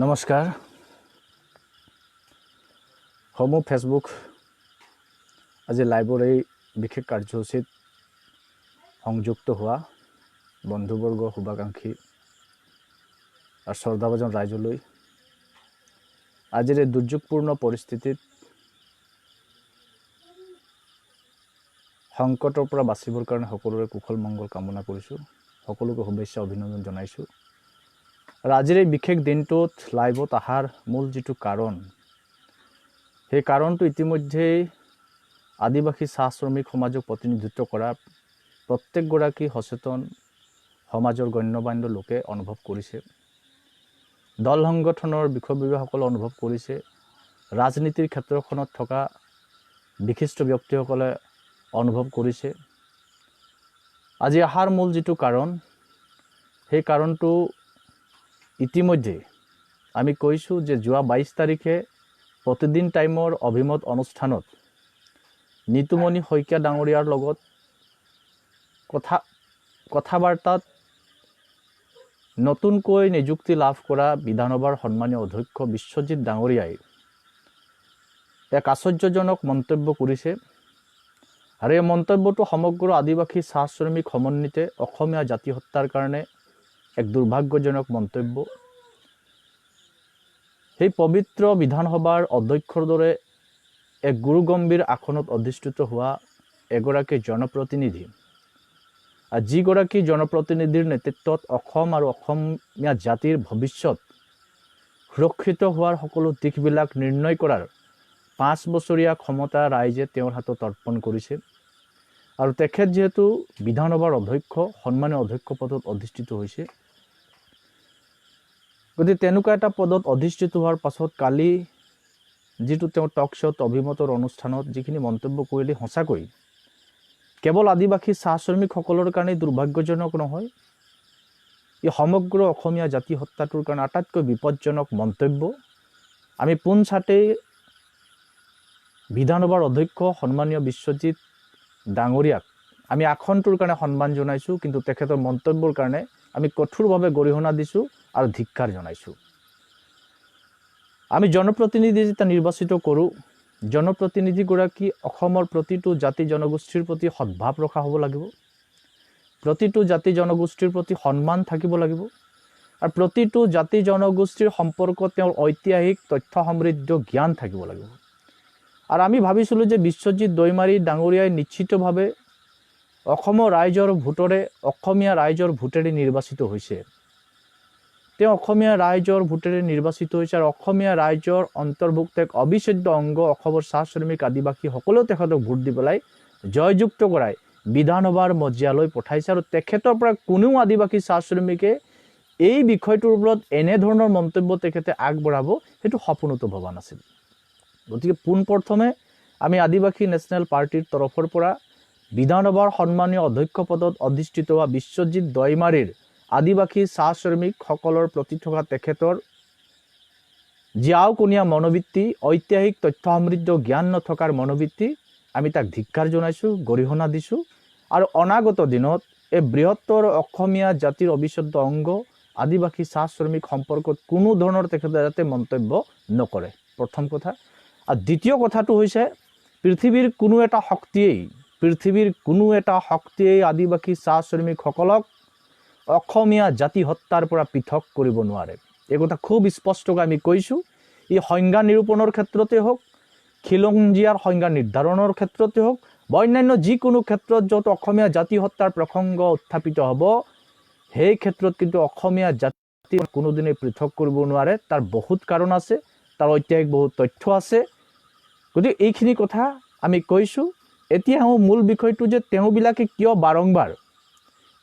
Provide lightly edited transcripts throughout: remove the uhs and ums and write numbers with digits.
নমস্কাৰ। সমূহ ফেচবুক আজি লাইভৰ এই বিশেষ কাৰ্যসূচীত সংযুক্ত হোৱা বন্ধুবৰ্গ, শুভাকাংক্ষী আৰু শ্ৰদ্ধাভাজন ৰাইজলৈ আজিৰ এই দুৰ্যোগপূৰ্ণ পৰিস্থিতিত সংকটৰ পৰা বাচিবৰ কাৰণে সকলোৰে কুশল মংগল কামনা কৰিছোঁ, সকলোকে শুভেচ্ছা অভিনন্দন জনাইছোঁ। আৰু আজিৰ এই বিশেষ দিনটোত লাইভত অহাৰ মূল যিটো কাৰণ, সেই কাৰণটো ইতিমধ্যেই আদিবাসী চাহ শ্ৰমিক সমাজক প্ৰতিনিধিত্ব কৰা প্ৰত্যেকগৰাকী সচেতন সমাজৰ গণ্যমান্য লোকে অনুভৱ কৰিছে, দল সংগঠনৰ বিষয়ববীয়াসকলে অনুভৱ কৰিছে, ৰাজনীতিৰ ক্ষেত্ৰখনত থকা বিশিষ্ট ব্যক্তিসকলে অনুভৱ কৰিছে। আজি অহাৰ মূল যিটো কাৰণ, সেই কাৰণটো ইতিমধ্যে আমি কৈছোঁ যে যোৱা 22 তাৰিখে প্ৰতিদিন টাইমৰ অভিমত অনুষ্ঠানত নিতুমণি শইকীয়া ডাঙৰীয়াৰ লগত কথা বাৰ্তাত নতুনকৈ নিযুক্তি লাভ কৰা বিধানসভাৰ সন্মানীয় অধ্যক্ষ বিশ্বজিৎ ডাঙৰীয়াই এক আশ্চৰ্যজনক মন্তব্য কৰিছে। আৰু এই মন্তব্যটো সমগ্ৰ আদিবাসী চাহ শ্ৰমিক সমন্বিতে অসমীয়া জাতিসত্তাৰ কাৰণে এক দুৰ্ভাগ্যজনক মন্তব্য। সেই পবিত্ৰ বিধানসভাৰ অধ্যক্ষৰ দৰে এক গুৰুগম্ভীৰ আসনত অধিষ্ঠিত হোৱা এগৰাকী জনপ্ৰতিনিধি, আৰু যিগৰাকী জনপ্ৰতিনিধিৰ নেতৃত্বত অসম আৰু অসমীয়া জাতিৰ ভৱিষ্যত সুৰক্ষিত হোৱাৰ সকলো দিশবিলাক নিৰ্ণয় কৰাৰ 5 বছৰীয়া ক্ষমতা ৰাইজে তেওঁৰ হাতত অৰ্পণ কৰিছে। আৰু তেখেত যিহেতু বিধানসভাৰ অধ্যক্ষ, সন্মানীয় অধ্যক্ষ পদত অধিষ্ঠিত হৈছে, গতিকে তেনেকুৱা এটা পদত অধিষ্ঠিত হোৱাৰ পাছত কালি যিটো তেওঁ টক শ্ব'ত অভিমতৰ অনুষ্ঠানত যিখিনি মন্তব্য কৰিলে, সঁচাকৈ কেৱল আদিবাসী চাহ শ্ৰমিকসকলৰ কাৰণে দুৰ্ভাগ্যজনক নহয়, ই সমগ্ৰ অসমীয়া জাতি সত্তাটোৰ কাৰণে আটাইতকৈ বিপদজনক মন্তব্য। আমি পোনছাটেই বিধানসভাৰ অধ্যক্ষ সন্মানীয় বিশ্বজিৎ ডাঙৰীয়াক আমি আসনটোৰ কাৰণে সন্মান জনাইছোঁ, কিন্তু তেখেতৰ মন্তব্যৰ কাৰণে আমি কঠোৰভাৱে গৰিহণা দিছোঁ আৰু ধিক্কাৰ জনাইছোঁ। আমি জনপ্ৰতিনিধি যেতিয়া নিৰ্বাচিত কৰোঁ, জনপ্ৰতিনিধিগৰাকী অসমৰ প্ৰতিটো জাতি জনগোষ্ঠীৰ প্ৰতি সদ্ভাৱ ৰখা হ'ব লাগিব, প্ৰতিটো জাতি জনগোষ্ঠীৰ প্ৰতি সন্মান থাকিব লাগিব, আৰু প্ৰতিটো জাতি জনগোষ্ঠীৰ সম্পৰ্কত তেওঁৰ ঐতিহাসিক তথ্য সমৃদ্ধ জ্ঞান থাকিব লাগিব। আৰু আমি ভাবিছিলোঁ যে বিশ্বজিৎ দৈমাৰী ডাঙৰীয়াই নিশ্চিতভাৱে অসমৰ ৰাইজৰ ভোটৰে, অসমীয়া ৰাইজৰ ভোটেৰে নিৰ্বাচিত হৈছে। তেওঁ অসমীয়া ৰাইজৰ ভোটেৰে নিৰ্বাচিত হৈছে আৰু অসমীয়া ৰাইজৰ অন্তৰ্ভুক্ত এক অবিচ্ছেদ্য অংগ অসমৰ চাহ শ্ৰমিক আদিবাসী সকলেও তেখেতক ভোট দি পেলাই জয়যুক্ত কৰাই বিধানসভাৰ মজিয়ালৈ পঠাইছে। আৰু তেখেতৰ পৰা কোনেও আদিবাসী চাহ শ্ৰমিকে এই বিষয়টোৰ ওপৰত এনেধৰণৰ মন্তব্য তেখেতে আগবঢ়াব সেইটো সপোনতো ভবা নাছিল। গতিকে পোনপ্ৰথমে আমি আদিবাসী নেশ্যনেল পাৰ্টীৰ তৰফৰ পৰা বিধানসভাৰ সন্মানীয় অধ্যক্ষ পদত অধিষ্ঠিত হোৱা বিশ্বজিৎ দৈমাৰীৰ আদিবাসী চাহ শ্ৰমিকসকলৰ প্ৰতি থকা তেখেতৰ জীয়াওকণীয়া মনোবৃত্তি, ঐতিহাসিক তথ্য সমৃদ্ধ জ্ঞান নথকাৰ মনোবৃত্তি, আমি তাক ধিক্কাৰ জনাইছোঁ, গৰিহণা দিছোঁ। আৰু অনাগত দিনত এই বৃহত্তৰ অসমীয়া জাতিৰ অবিচ্ছেদ্য অংগ আদিবাসী চাহ শ্ৰমিক সম্পৰ্কত কোনো ধৰণৰ তেখেতে যাতে মন্তব্য নকৰে, প্ৰথম কথা। আৰু দ্বিতীয় কথাটো হৈছে, পৃথিৱীৰ কোনো এটা শক্তিয়েই, পৃথিৱীৰ কোনো এটা শক্তিয়েই আদিবাসী চাহ শ্ৰমিকসকলক অসমীয়া জাতি সত্তাৰ পৰা পৃথক কৰিব নোৱাৰে। এই কথা খুব স্পষ্টকৈ আমি কৈছোঁ। ই সংজ্ঞা নিৰূপণৰ ক্ষেত্ৰতে হওক, খিলঞ্জীয়াৰ সংজ্ঞা নিৰ্ধাৰণৰ ক্ষেত্ৰতে হওক, বা অন্যান্য যিকোনো ক্ষেত্ৰত য'ত অসমীয়া জাতি সত্তাৰ প্ৰসংগ উত্থাপিত হ'ব, সেই ক্ষেত্ৰত কিন্তু অসমীয়া জাতি কোনোদিনেই পৃথক কৰিব নোৱাৰে। তাৰ বহুত কাৰণ আছে, তাৰ ঐতিহাসিক বহুত তথ্য আছে। গতিকে এইখিনি কথা আমি কৈছোঁ। এতিয়া আহোঁ মূল বিষয়টো যে তেওঁবিলাকে কিয় বাৰম্বাৰ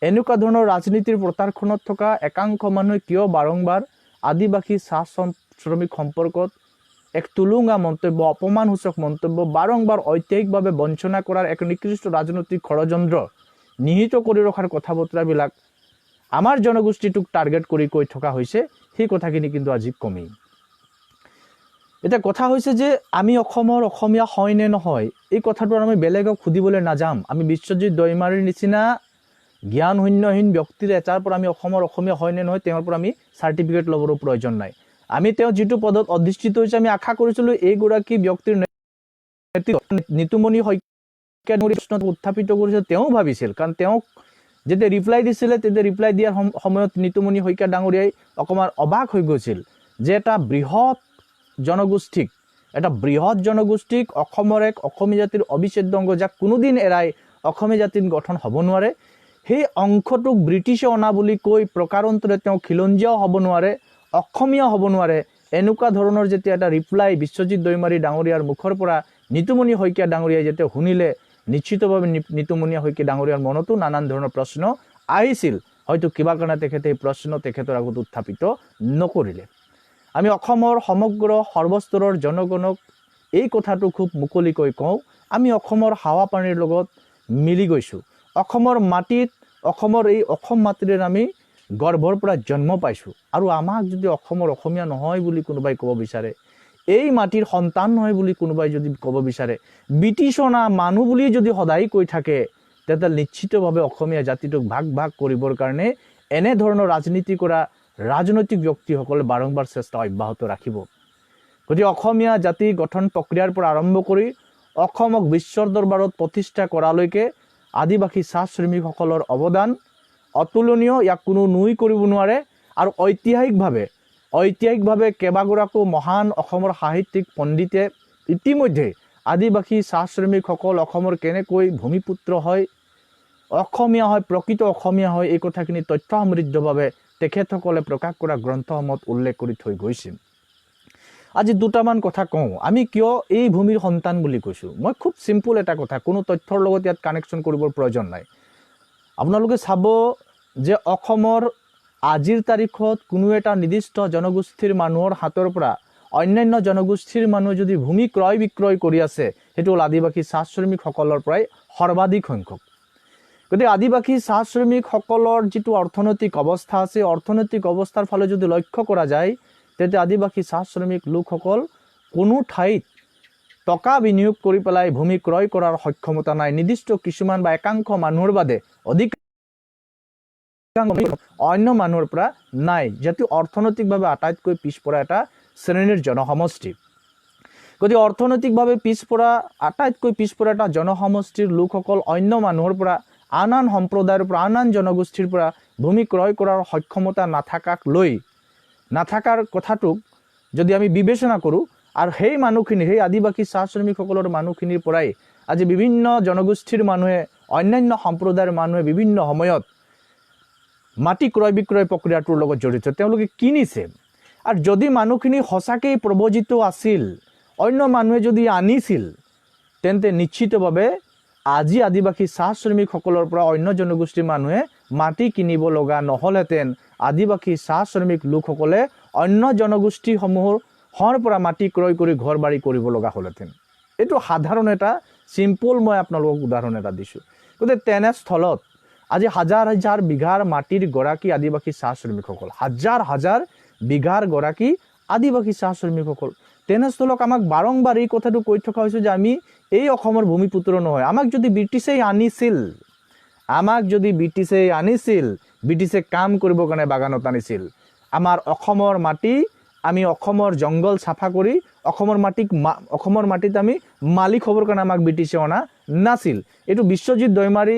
এনেকুৱা ধৰণৰ ৰাজনীতিৰ প্ৰতাৰখনত থকা একাংশ মানুহে কিয় বাৰম্বাৰ আদিবাসী চাহ শ্ৰমিক সম্পৰ্কত এক টুলুঙা মন্তব্য, অপমানসূচক মন্তব্য, বাৰম্বাৰ ঐতিহাসিকভাৱে বঞ্চনা কৰাৰ এক নিকৃষ্ট ৰাজনৈতিক ষড়যন্ত্ৰ নিহিত কৰি ৰখাৰ কথা বতৰাবিলাক আমাৰ জনগোষ্ঠীটোক টাৰ্গেট কৰি কৈ থকা হৈছে, সেই কথাখিনি কিন্তু আজি কমেই। এতিয়া কথা হৈছে যে আমি অসমৰ অসমীয়া হয় নে নহয়, এই কথাটো আমি বেলেগক সুধিবলৈ নাযাম। আমি বিশ্বজিৎ দৈমাৰীৰ নিচিনা জ্ঞান শূন্যহীন ব্যক্তিৰ এটাৰ পৰা আমি অসমৰ অসমীয়া হয় নে নহয় তেওঁৰ পৰা আমি চাৰ্টিফিকেট ল'বৰো প্ৰয়োজন নাই। আমি তেওঁ যিটো পদত অধিষ্ঠিত হৈছে, আমি আশা কৰিছিলোঁ এইগৰাকী ব্যক্তিৰ নেতৃত্বত নিতুমণি শইকীয়া প্ৰশ্ন উত্থাপিত কৰিছে, তেওঁ ভাবিছিল, কাৰণ তেওঁক যেতিয়া ৰিপ্লাই দিছিলে, তেতিয়া ৰিপ্লাই দিয়াৰ সময়ত নিতুমণি শইকীয়া ডাঙৰীয়াই অকণমান অবাক হৈ গৈছিল যে এটা বৃহৎ জনগোষ্ঠীক অসমৰ এক অসমীয়া জাতিৰ অবিচ্ছেদ্য অংগ, যাক কোনোদিন এৰাই অসমীয়া জাতিৰ গঠন হ'ব নোৱাৰে, সেই অংশটোক ব্ৰিটিছে অনা বুলি কৈ প্ৰকাৰান্তৰে তেওঁ খিলঞ্জীয়াও হ'ব নোৱাৰে, অসমীয়া হ'ব নোৱাৰে, এনেকুৱা ধৰণৰ যেতিয়া এটা ৰিপ্লাই বিশ্বজিৎ দৈমাৰী ডাঙৰীয়াৰ মুখৰ পৰা নিতুমণি শইকীয়া ডাঙৰীয়াই যেতিয়া শুনিলে, নিশ্চিতভাৱে নিতুমণি শইকীয়া ডাঙৰীয়াৰ মনতো নানান ধৰণৰ প্ৰশ্ন আহিছিল। হয়তো কিবা কাৰণে তেখেতে এই প্ৰশ্ন তেখেতৰ আগত উত্থাপিত নকৰিলে। আমি অসমৰ সমগ্ৰ সৰ্বস্তৰৰ জনগণক এই কথাটো খুব মুকলিকৈ কওঁ, আমি অসমৰ হাৱা পানীৰ লগত মিলি গৈছোঁ। অসমৰ মাটিত, অসমৰ এই অসম মাতৃৰ আমি গৰ্ভৰ পৰা জন্ম পাইছোঁ। আৰু আমাক যদি অসমৰ অসমীয়া নহয় বুলি কোনোবাই ক'ব বিচাৰে, এই মাটিৰ সন্তান নহয় বুলি কোনোবাই যদি ক'ব বিচাৰে, ব্ৰিটিছ অনা মানুহ বুলি যদি সদায় কৈ থাকে, তেতিয়া নিশ্চিতভাৱে অসমীয়া জাতিটোক ভাগ ভাগ কৰিবৰ কাৰণে এনেধৰণৰ ৰাজনীতি কৰা ৰাজনৈতিক ব্যক্তিসকলে বাৰম্বাৰ চেষ্টা অব্যাহত ৰাখিব। গতিকে অসমীয়া জাতি গঠন প্ৰক্ৰিয়াৰ পৰা আৰম্ভ কৰি অসমক বিশ্বৰ দৰবাৰত প্ৰতিষ্ঠা কৰালৈকে আদিবাসী চাহ শ্ৰমিকসকলৰ অৱদান অতুলনীয়, ইয়াক কোনো নুই কৰিব নোৱাৰে। আৰু ঐতিহাসিকভাৱে কেইবাগৰাকো মহান অসমৰ সাহিত্যিক পণ্ডিতে ইতিমধ্যে আদিবাসী চাহ শ্ৰমিকসকল অসমৰ কেনেকৈ ভূমিপুত্ৰ হয়, অসমীয়া হয়, প্ৰকৃত অসমীয়া হয়, এই কথাখিনি তথ্য সমৃদ্ধভাৱে তেখেতসকলে প্ৰকাশ কৰা গ্ৰন্থসমূহত উল্লেখ কৰি থৈ গৈছে। আজি দুটামান কথা কওঁ, আমি কিয় এই ভূমিৰ সন্তান বুলি কৈছোঁ। মই খুব চিম্পুল এটা কথা, কোনো তথ্যৰ লগত ইয়াত কানেকশ্যন কৰিবৰ প্ৰয়োজন নাই। আপোনালোকে চাব যে অসমৰ আজিৰ তাৰিখত কোনো এটা নিৰ্দিষ্ট জনগোষ্ঠীৰ মানুহৰ হাতৰ পৰা অন্যান্য জনগোষ্ঠীৰ মানুহে যদি ভূমি ক্ৰয় বিক্ৰয় কৰি আছে, সেইটো হ'ল আদিবাসী চাহ শ্ৰমিকসকলৰ পৰাই সৰ্বাধিক সংখ্যক। গতিকে আদিবাসী চাহ শ্ৰমিকসকলৰ যিটো অৰ্থনৈতিক অৱস্থা আছে, অৰ্থনৈতিক অৱস্থাৰ ফালে যদি লক্ষ্য কৰা যায়, তেতিয়া আদিবাসী চাহ শ্ৰমিক লোকসকল কোনো ঠাইত টকা বিনিয়োগ কৰি পেলাই ভূমি ক্ৰয় কৰাৰ সক্ষমতা নাই। নিৰ্দিষ্ট কিছুমান বা একাংশ মানুহৰ বাদে অধিক অন্য মানুহৰ পৰা নাই, যিহেতু অৰ্থনৈতিকভাৱে আটাইতকৈ পিছপৰা এটা শ্ৰেণীৰ জনসমষ্টি। গতিকে অৰ্থনৈতিকভাৱে পিছপৰা, আটাইতকৈ পিছপৰা এটা জনসমষ্টিৰ লোকসকল অন্য মানুহৰ পৰা, আন আন সম্প্ৰদায়ৰ পৰা, আন আন জনগোষ্ঠীৰ পৰা ভূমি ক্ৰয় কৰাৰ সক্ষমতা নাথাকাক লৈ, নাথাকাৰ কথাটোক যদি আমি বিবেচনা কৰোঁ, আৰু সেই মানুহখিনি, সেই আদিবাসী চাহ শ্ৰমিকসকলৰ মানুহখিনিৰ পৰাই আজি বিভিন্ন জনগোষ্ঠীৰ মানুহে, অন্যান্য সম্প্ৰদায়ৰ মানুহে বিভিন্ন সময়ত মাটি ক্ৰয় বিক্ৰয় প্ৰক্ৰিয়াটোৰ লগত জড়িত, তেওঁলোকে কিনিছে। আৰু যদি মানুহখিনি সঁচাকেই প্ৰব্ৰজিত আছিল, অন্য মানুহে যদি আনিছিল, তেন্তে নিশ্চিতভাৱে আজি আদিবাসী চাহ শ্ৰমিকসকলৰ পৰা অন্য জনগোষ্ঠীৰ মানুহে মাটি কিনিব লগা নহ'লহেঁতেন। আদিবাসী চাহ শ্ৰমিক লোকসকলে অন্য জনগোষ্ঠীসমূহৰ পৰা মাটি ক্ৰয় কৰি ঘৰ বাৰী কৰিব লগা হ'লহেঁতেন। এইটো সাধাৰণ এটা চিম্পল মই আপোনালোকক উদাহৰণ এটা দিছোঁ। গতিকে তেনেস্থলত আজি হাজাৰ হাজাৰ বিঘাৰ মাটিৰ গৰাকী আদিবাসী চাহ শ্ৰমিকসকল, হাজাৰ হাজাৰ বিঘাৰ গৰাকী আদিবাসী চাহ শ্ৰমিকসকল, তেনেস্থলক আমাক বাৰম্বাৰ এই কথাটো কৈ থকা হৈছে যে আমি এই অসমৰ ভূমিপুত্ৰ নহয়। আমাক যদি ব্ৰিটিছেই আনিছিল, আমাক যদি ব্ৰিটিছেই আনিছিল, ব্ৰিটিছে কাম কৰিবৰ কাৰণে বাগানত আনিছিল। আমাৰ অসমৰ মাটি, আমি অসমৰ জংঘল চাফা কৰি অসমৰ মাটিত আমি মালিক হ'বৰ কাৰণে আমাক ব্ৰিটিছে অনা নাছিল। এইটো বিশ্বজিৎ দৈমাৰী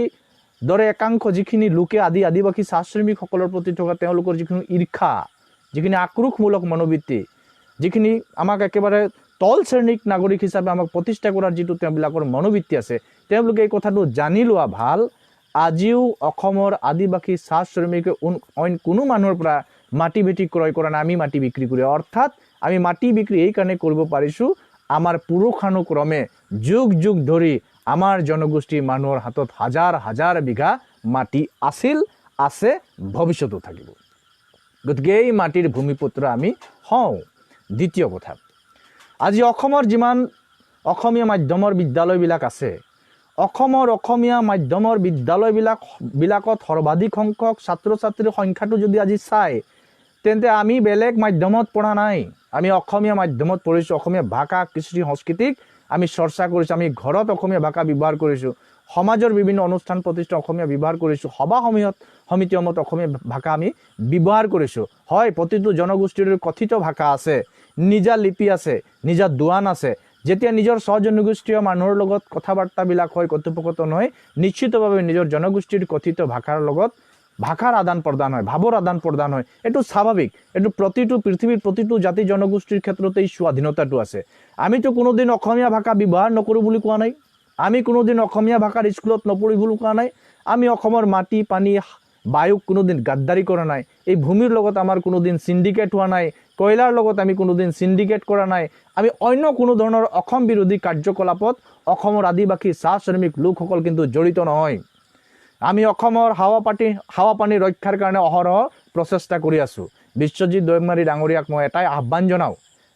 দৰে একাংশ যিখিনি লোকে আদিবাসী চাহ শ্ৰমিকসকলৰ প্ৰতি থকা তেওঁলোকৰ যিখিনি ঈৰ্ষা, যিখিনি আক্ৰোশমূলক মনোবৃত্তি, যিখিনি আমাক একেবাৰে তল শ্ৰেণীক নাগৰিক হিচাপে আমাক প্ৰতিষ্ঠা কৰাৰ যিটো তেওঁবিলাকৰ মনোবৃত্তি আছে, তেওঁলোকে এই কথাটো জানি লোৱা ভাল। আজিও অসমৰ আদিবাসী চাহ শ্ৰমিকে অইন কোনো মানুহৰ পৰা মাটি ভেটি ক্ৰয় কৰা নাই। আমি মাটি বিক্ৰী কৰি, অৰ্থাৎ আমি মাটি বিক্ৰী এইকাৰণে কৰিব পাৰিছোঁ, আমাৰ পুৰুষানুক্ৰমে যুগ যুগ ধৰি আমাৰ জনগোষ্ঠীৰ মানুহৰ হাতত হাজাৰ হাজাৰ বিঘা মাটি আছিল, আছে, ভৱিষ্যতো থাকিব। গতিকে এই মাটিৰ ভূমিপুত্ৰ আমি হওঁ। দ্বিতীয় কথা, আজি অসমৰ যিমান অসমীয়া মাধ্যমৰ বিদ্যালয়বিলাক আছে, অসমৰ অসমীয়া মাধ্যমৰ বিদ্যালয়বিলাকত সৰ্বাধিক সংখ্যক ছাত্ৰ ছাত্ৰীৰ সংখ্যাটো যদি আজি চায়, তেন্তে আমি বেলেগ মাধ্যমত পঢ়া নাই, আমি অসমীয়া মাধ্যমত পঢ়িছোঁ। অসমীয়া ভাষা, কৃষ্টি, সংস্কৃতিক আমি চৰ্চা কৰিছোঁ। আমি ঘৰত অসমীয়া ভাষা ব্যৱহাৰ কৰিছোঁ। সমাজৰ বিভিন্ন অনুষ্ঠান প্ৰতিষ্ঠান অসমীয়া ব্যৱহাৰ কৰিছোঁ, সভা সমিতিত সমিতিসমূহত অসমীয়া ভাষা আমি ব্যৱহাৰ কৰিছোঁ। হয়, প্ৰতিটো জনগোষ্ঠীৰ কথিত ভাষা আছে, নিজা লিপি আছে, নিজা দোৱান আছে। যেতিয়া নিজৰ স্বজনগোষ্ঠীয় মানুহৰ লগত কথা বাৰ্তাবিলাক হয়, কথোপকথন হয়, নিশ্চিতভাৱে নিজৰ জনগোষ্ঠীৰ কথিত ভাষাৰ লগত ভাষাৰ আদান প্ৰদান হয়, ভাৱৰ আদান প্ৰদান হয়। এইটো স্বাভাৱিক। এইটো প্ৰতিটো পৃথিৱীৰ প্ৰতিটো জাতি জনগোষ্ঠীৰ ক্ষেত্ৰতে এই স্বাধীনতাটো আছে। আমিতো কোনোদিন অসমীয়া ভাষা ব্যৱহাৰ নকৰোঁ বুলি কোৱা নাই, আমি কোনোদিন অসমীয়া ভাষাৰ স্কুলত নপঢ়ি বুলি কোৱা নাই, আমি অসমৰ মাটি পানী বায়ুক কোনোদিন গাদ্দাৰি কৰা নাই, এই ভূমিৰ লগত আমাৰ কোনোদিন চিণ্ডিকেট হোৱা নাই, কয়লাৰ লগত আমি কোনোদিন চিণ্ডিকেট কৰা নাই, আমি অন্য কোনো ধৰণৰ অসম বিৰোধী কাৰ্যকলাপত অসমৰ আদিবাসী চাহ শ্ৰমিক লোকসকল কিন্তু জড়িত নহয়। আমি অসমৰ হাৱা পানী ৰক্ষাৰ কাৰণে অহৰহ প্ৰচেষ্টা কৰি আছোঁ। বিশ্বজিৎ দৈমাৰী ডাঙৰীয়াক মই এটাই আহ্বান জনাওঁ,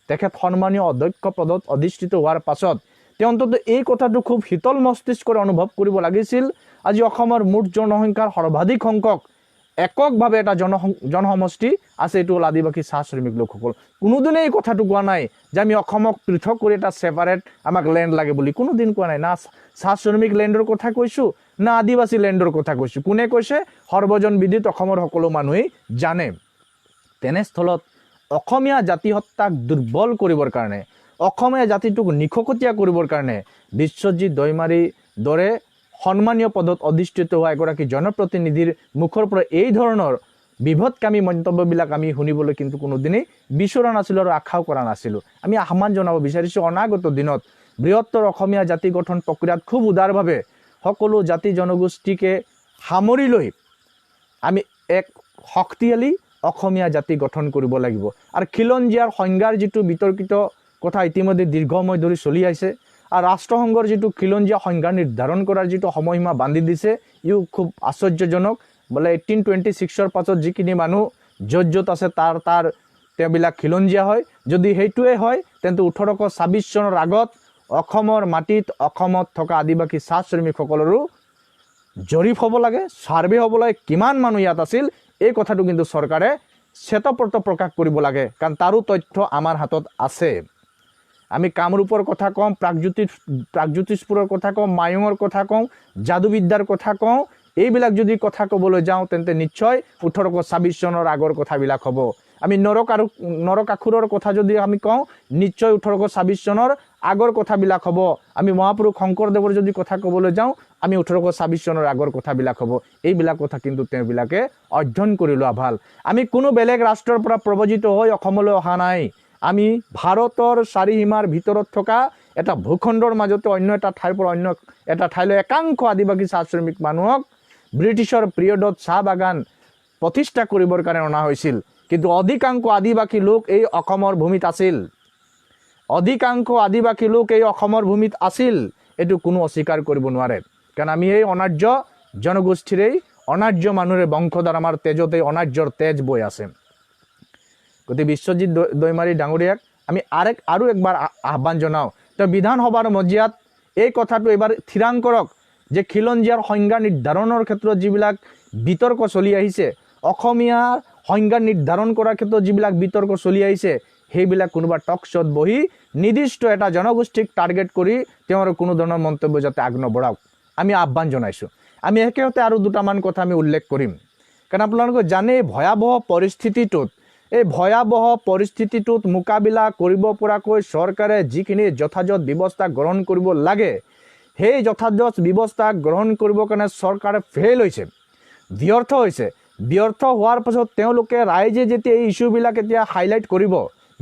তেখেত সন্মানীয় অধ্যক্ষ পদত অধিষ্ঠিত হোৱাৰ পাছত তেওঁ অন্ততঃ এই কথাটো খুব শীতল মস্তিষ্কৰে অনুভৱ কৰিব লাগিছিল। আজি অসমৰ মুঠ জনসংখ্যাৰ সৰ্বাধিক সংখ্যক এককভাৱে এটা জনসমষ্টি আছে, এইটো হ'ল আদিবাসী চাহ শ্ৰমিক লোকসকল। কোনোদিনেই এই কথাটো কোৱা নাই যে আমি অসমক পৃথক কৰি এটা ছেপাৰেট আমাক লেণ্ড লাগে বুলি, কোনোদিন কোৱা নাই। না চাহ শ্ৰমিক লেণ্ডৰ কথা কৈছোঁ, না আদিবাসী লেণ্ডৰ কথা কৈছোঁ। কোনে কৈছে? সৰ্বজন বিদিত, অসমৰ সকলো মানুহেই জানে। তেনেস্থলত অসমীয়া জাতিসত্তাক দুৰ্বল কৰিবৰ কাৰণে, অসমীয়া জাতিটোক নিশকতীয়া কৰিবৰ কাৰণে বিশ্বজিৎ দৈমাৰীৰ দৰে সন্মানীয় পদত অধিষ্ঠিত হোৱা এগৰাকী জনপ্ৰতিনিধিৰ মুখৰ পৰা এই ধৰণৰ বিভৎকামী মন্তব্যবিলাক আমি শুনিবলৈ কিন্তু কোনোদিনেই বিচৰা নাছিলোঁ আৰু আশাও কৰা নাছিলোঁ। আমি আহ্বান জনাব বিচাৰিছোঁ, অনাগত দিনত বৃহত্তৰ অসমীয়া জাতি গঠন প্ৰক্ৰিয়াত খুব উদাৰভাৱে সকলো জাতি জনগোষ্ঠীকে সামৰি লৈ আমি এক শক্তিশালী অসমীয়া জাতি গঠন কৰিব লাগিব। আৰু খিলঞ্জীয়াৰ সংজ্ঞাৰ যিটো বিতৰ্কিত কথা ইতিমধ্যে দীৰ্ঘসময় ধৰি চলি আহিছে, আৰু ৰাষ্ট্ৰসংঘৰ যিটো খিলঞ্জীয়া সংজ্ঞা নিৰ্ধাৰণ কৰাৰ যিটো সময়সীমা বান্ধি দিছে, ইও খুব আশ্চৰ্যজনক। বোলে 1826ৰ পাছত যিখিনি মানুহ য'ত য'ত আছে তাৰ তাৰ তেওঁবিলাক খিলঞ্জীয়া হয়। যদি সেইটোৱে হয়, তেন্তে 1826 চনৰ আগত অসমৰ মাটিত অসমত থকা আদিবাসী চাহ শ্ৰমিকসকলৰো জৰীপ হ'ব লাগে, ছাৰ্ভে হ'ব লাগে, কিমান মানুহ ইয়াত আছিল, এই কথাটো কিন্তু চৰকাৰে শ্বেতপত্ৰ প্ৰকাশ কৰিব লাগে, কাৰণ তাৰো তথ্য আমাৰ হাতত আছে। আমি কামৰূপৰ কথা কওঁ, প্ৰাগজ্যোতিষপুৰৰ কথা কওঁ, মায়ঙৰ কথা কওঁ, যাদুবিদ্যাৰ কথা কওঁ। এইবিলাক যদি কথা ক'বলৈ যাওঁ, তেন্তে নিশ্চয় 1826 চনৰ আগৰ কথাবিলাক হ'ব। আমি নৰক আৰু নৰকাসুৰৰ কথা যদি আমি কওঁ, নিশ্চয় 1826 চনৰ আগৰ কথাবিলাক হ'ব। আমি মহাপুৰুষ শংকৰদেৱৰ যদি কথা ক'বলৈ যাওঁ, আমি 1826 চনৰ আগৰ কথাবিলাক হ'ব। এইবিলাক কথা কিন্তু তেওঁবিলাকে অধ্যয়ন কৰি লোৱা ভাল। আমি কোনো বেলেগ ৰাষ্ট্ৰৰ পৰা প্ৰব্ৰজিত হৈ অসমলৈ অহা নাই। আমি ভাৰতৰ চাৰিসীমাৰ ভিতৰত থকা এটা ভূখণ্ডৰ মাজতে অন্য এটা ঠাইৰ পৰা অন্য এটা ঠাইলৈ একাংশ আদিবাসী চাহ শ্ৰমিক মানুহক ব্ৰিটিছৰ পিৰিয়ডত চাহ বাগান প্ৰতিষ্ঠা কৰিবৰ কাৰণে অনা হৈছিল। কিন্তু অধিকাংশ আদিবাসী লোক এই অসমৰ ভূমিত আছিল, অধিকাংশ আদিবাসী লোক এই অসমৰ ভূমিত আছিল, এইটো কোনো অস্বীকাৰ কৰিব নোৱাৰে। কাৰণ আমি এই অনাৰ্য জনগোষ্ঠীৰেই অনাৰ্য মানুহৰে বংশধৰ, আমাৰ তেজতে অনাৰ্যৰ তেজ বৈ আছে। গতিকে বিশ্বজিৎ দৈমাৰী ডাঙৰীয়াক আমি আৰু একবাৰ আহ্বান জনাওঁ, তেওঁ বিধানসভাৰ মজিয়াত এই কথাটো এইবাৰ থিৰাং কৰক যে খিলঞ্জীয়াৰ সংজ্ঞা নিৰ্ধাৰণৰ ক্ষেত্ৰত যিবিলাক বিতৰ্ক চলি আহিছে, অসমীয়াৰ সংজ্ঞা নিৰ্ধাৰণ কৰাৰ ক্ষেত্ৰত যিবিলাক বিতৰ্ক চলি আহিছে, সেইবিলাক কোনোবা টক শ্ব'ত বহি নিৰ্দিষ্ট এটা জনগোষ্ঠীক টাৰ্গেট কৰি তেওঁৰ কোনো ধৰণৰ মন্তব্য যাতে আগ নবঢ়াওক, আমি আহ্বান জনাইছোঁ। আমি একেহতে আৰু দুটামান কথা আমি উল্লেখ কৰিম, কাৰণ আপোনালোকে জানে এই ভয়াৱহ পৰিস্থিতিটোত মোকাবিলা কৰিব পৰাকৈ চৰকাৰে যিখিনি যথাযথ ব্যৱস্থা গ্ৰহণ কৰিব লাগে, সেই যথাযথ ব্যৱস্থা গ্ৰহণ কৰিবৰ কাৰণে চৰকাৰে ফেইল হৈছে, ব্যৰ্থ হৈছে। ব্যৰ্থ হোৱাৰ পাছত তেওঁলোকে ৰাইজে যেতিয়া এই ইছ্যুবিলাক এতিয়া হাইলাইট কৰিব,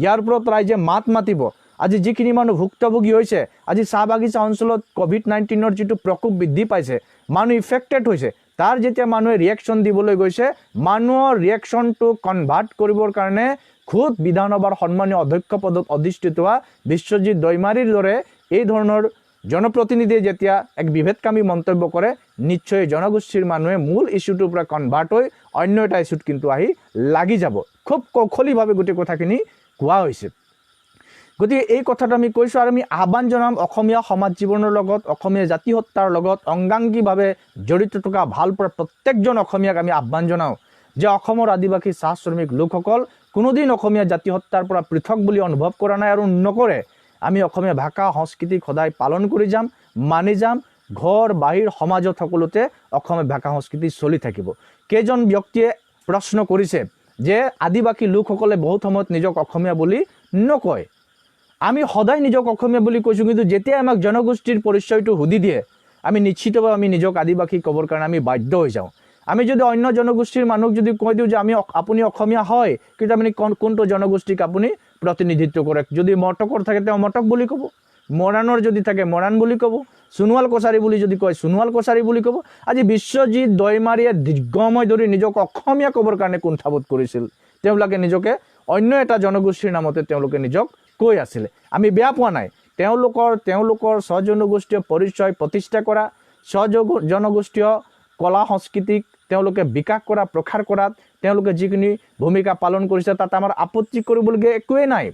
ইয়াৰ ওপৰত ৰাইজে মাত মাতিব। আজি যিখিনি মানুহ ভুক্তভোগী হৈছে, আজি চাহ বাগিচা অঞ্চলত ক'ভিড-19ৰ যিটো প্ৰকোপ বৃদ্ধি পাইছে, মানুহ ইফেক্টেড হৈছে, তাৰ যেতিয়া মানুহে ৰিয়েকশ্যন দিবলৈ গৈছে, মানুহৰ ৰিয়েকশ্যনটো কনভাৰ্ট কৰিবৰ কাৰণে খুদ বিধানসভাৰ সন্মানীয় অধ্যক্ষ পদত অধিষ্ঠিত হোৱা বিশ্বজিৎ দৈমাৰীৰ দৰে এই ধৰণৰ জনপ্ৰতিনিধিয়ে যেতিয়া এক বিভেদকামী মন্তব্য কৰে, নিশ্চয় জনগোষ্ঠীৰ মানুহে মূল ইছ্যুটোৰ পৰা কনভাৰ্ট হৈ অন্য এটা ইছ্যুত কিন্তু আহি লাগি যাব। খুব কৌশলীভাৱে গোটেই কথাখিনি কোৱা হৈছে। গতিকে এই কথাটো আমি কৈছোঁ আৰু আমি আহ্বান জনাম অসমীয়া সমাজ জীৱনৰ লগত, অসমীয়া জাতিসত্তাৰ লগত অংগাংগীভাৱে জড়িত থকা ভাল পোৱা প্ৰত্যেকজন অসমীয়াক আমি আহ্বান জনাওঁ যে অসমৰ আদিবাসী চাহ শ্ৰমিক লোকসকল কোনোদিন অসমীয়া জাতিসত্তাৰ পৰা পৃথক বুলি অনুভৱ কৰা নাই আৰু নকৰে। আমি অসমীয়া ভাষা সংস্কৃতিক সদায় পালন কৰি যাম, মানি যাম। ঘৰ বাহিৰ সমাজত সকলোতে অসমীয়া ভাষা সংস্কৃতি চলি থাকিব। কেইজন ব্যক্তিয়ে প্ৰশ্ন কৰিছে যে আদিবাসী লোকসকলে বহুত সময়ত নিজক অসমীয়া বুলি নকয়। আমি সদায় নিজক অসমীয়া বুলি কৈছোঁ, কিন্তু যেতিয়া আমাক জনগোষ্ঠীৰ পৰিচয়টো সুধি দিয়ে, আমি নিশ্চিতভাৱে আমি নিজক আদিবাসী ক'বৰ কাৰণে আমি বাধ্য হৈ যাওঁ। আমি যদি অন্য জনগোষ্ঠীৰ মানুহক যদি কৈ দিওঁ যে আপুনি অসমীয়া হয়, কিন্তু আপুনি কোনটো জনগোষ্ঠীক আপুনি প্ৰতিনিধিত্ব কৰে? যদি মটকৰ থাকে, তেওঁ মটক বুলি ক'ব। মৰাণৰ যদি থাকে, মৰাণ বুলি ক'ব। সোণোৱাল কছাৰী বুলি যদি কয়, সোণোৱাল কছাৰী বুলি ক'ব। আজি বিশ্বজিৎ দৈমাৰীয়ে দীৰ্ঘসময় ধৰি নিজক অসমীয়া ক'বৰ কাৰণে কুণ্ঠাবোধ কৰিছিল। তেওঁলোকে নিজকে অন্য এটা জনগোষ্ঠীৰ নামতে তেওঁলোকে নিজক কৈ আছিলে। আমি বেয়া পোৱা নাই। তেওঁলোকৰ স্বজনগোষ্ঠীয় পৰিচয় প্ৰতিষ্ঠা কৰা, স্বজনগোষ্ঠীয় কলা সংস্কৃতিক তেওঁলোকে বিকাশ কৰা, প্ৰসাৰ কৰাত তেওঁলোকে যিখিনি ভূমিকা পালন কৰিছে, তাত আমাৰ আপত্তি কৰিবলগীয়া একোৱেই নাই।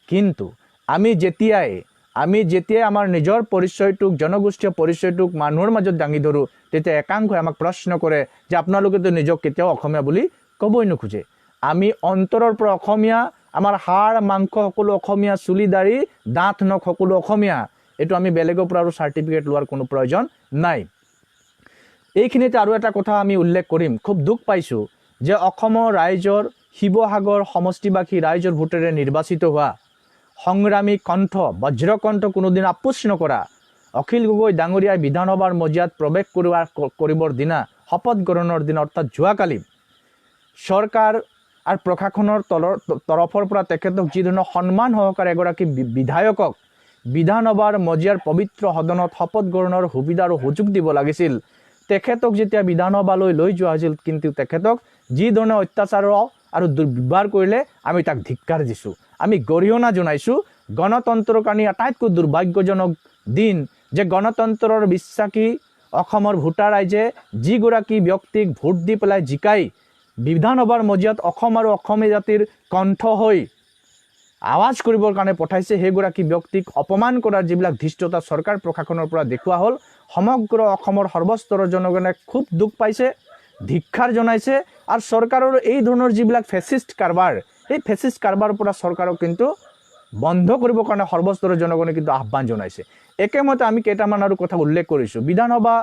কিন্তু আমি যেতিয়াই আমাৰ নিজৰ পৰিচয়টোক, জনগোষ্ঠীয় পৰিচয়টোক মানুহৰ মাজত দাঙি ধৰোঁ, তেতিয়া একাংশই আমাক প্ৰশ্ন কৰে যে আপোনালোকেতো নিজক কেতিয়াও অসমীয়া বুলি ক'বই নোখোজে। আমি অন্তৰৰ পৰা অসমীয়া। আমাৰ হাড় মাংস সকলো অসমীয়া, চুলি দাড়ি দাঁত নখ সকলো অসমীয়া। এইটো আমি বেলেগৰ পৰা আৰু চাৰ্টিফিকেট লোৱাৰ কোনো প্ৰয়োজন নাই। এইখিনিতে আৰু এটা কথা আমি উল্লেখ কৰিম। খুব দুখ পাইছোঁ যে অসমৰ ৰাইজৰ, শিৱসাগৰ সমষ্টিবাসী ৰাইজৰ ভোটেৰে নিৰ্বাচিত হোৱা সংগ্ৰামী কণ্ঠ, বজ্ৰকণ্ঠ, কোনোদিন আপোচ নকৰা অখিল গগৈ ডাঙৰীয়াই বিধানসভাৰ মজিয়াত প্ৰৱেশ কৰিবৰ দিনা, শপত গ্ৰহণৰ দিনা, অৰ্থাৎ যোৱাকালি চৰকাৰ আৰু প্ৰশাসনৰ তৰফৰ পৰা তেখেতক যি ধৰণৰ সন্মান সহকাৰে এগৰাকী বিধায়কক বিধানসভাৰ মজিয়াৰ পবিত্ৰ সদনত শপত গ্ৰহণৰ সুবিধা আৰু সুযোগ দিব লাগিছিল, তেখেতক যেতিয়া বিধানসভালৈ লৈ যোৱা হৈছিল, কিন্তু তেখেতক যি ধৰণে অত্যাচাৰ আৰু দুৰ্ব্যৱহাৰ কৰিলে, আমি তাক ধিক্কাৰ দিছোঁ, আমি গৰিহণা জনাইছোঁ। গণতন্ত্ৰৰ কাৰণে আটাইতকৈ দুৰ্ভাগ্যজনক দিন যে গণতন্ত্ৰৰ বিশ্বাসী অসমৰ ভোটাৰ ৰাইজে যিগৰাকী ব্যক্তিক ভোট দি পেলাই জিকাই বিধানসভাৰ মজিয়াত অসম আৰু অসমীয়া জাতিৰ কণ্ঠ হৈ আৱাজ কৰিবৰ কাৰণে পঠাইছে, সেইগৰাকী ব্যক্তিক অপমান কৰাৰ যিবিলাক ধৃষ্টতা চৰকাৰ প্ৰশাসনৰ পৰা দেখুওৱা হ'ল, সমগ্ৰ অসমৰ সৰ্বস্তৰৰ জনগণে খুব দুখ পাইছে, ধিক্কাৰ জনাইছে। আৰু চৰকাৰৰ এই ধৰণৰ যিবিলাক ফেচিষ্ট কাৰবাৰ, এই ফেচিষ্ট কাৰবাৰৰ পৰা চৰকাৰক কিন্তু বন্ধ কৰিবৰ কাৰণে সৰ্বস্তৰৰ জনগণে কিন্তু আহ্বান জনাইছে। একেমতে আমি কেইটামান আৰু কথা উল্লেখ কৰিছোঁ। বিধানসভা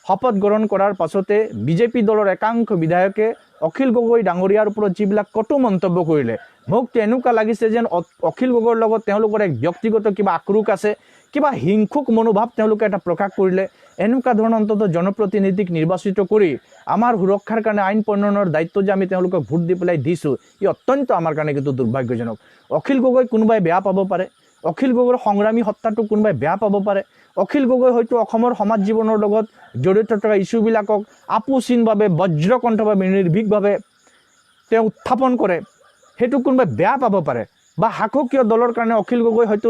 শপত গ্ৰহণ কৰাৰ পাছতে বিজেপি দলৰ একাংশ বিধায়কে অখিল গগৈ ডাঙৰীয়াৰ ওপৰত যিবিলাক কটু মন্তব্য কৰিলে, মোক এনেকুৱা লাগিছে যেন অখিল গগৈৰ লগত তেওঁলোকৰ এক ব্যক্তিগত কিবা আক্ৰোশ আছে, কিবা হিংসুক মনোভাৱ তেওঁলোকে এটা প্ৰকাশ কৰিলে। এনেকুৱা ধৰণৰ অন্ততঃ জনপ্ৰতিনিধিক নিৰ্বাচিত কৰি আমাৰ সুৰক্ষাৰ কাৰণে আইন প্ৰণয়নৰ দায়িত্ব যে আমি তেওঁলোকক ভোট দি পেলাই দিছোঁ, ই অত্যন্ত আমাৰ কাৰণে কিন্তু দুৰ্ভাগ্যজনক। অখিল গগৈ কোনোবাই বেয়া পাব পাৰে, অখিল গগৈৰ সংগ্ৰামী সত্তাটো কোনোবাই বেয়া পাব পাৰে, অখিল গগৈ হয়তো অসমৰ সমাজ জীৱনৰ লগত জড়িত থকা ইছ্যুবিলাকক আপোচহীনভাৱে, বজ্ৰকণ্ঠভাৱে, নিৰ্ভীকভাৱে তেওঁ উত্থাপন কৰে, সেইটো কোনোবাই বেয়া পাব পাৰে বা শাসকীয় দলৰ কাৰণে অখিল গগৈ হয়তো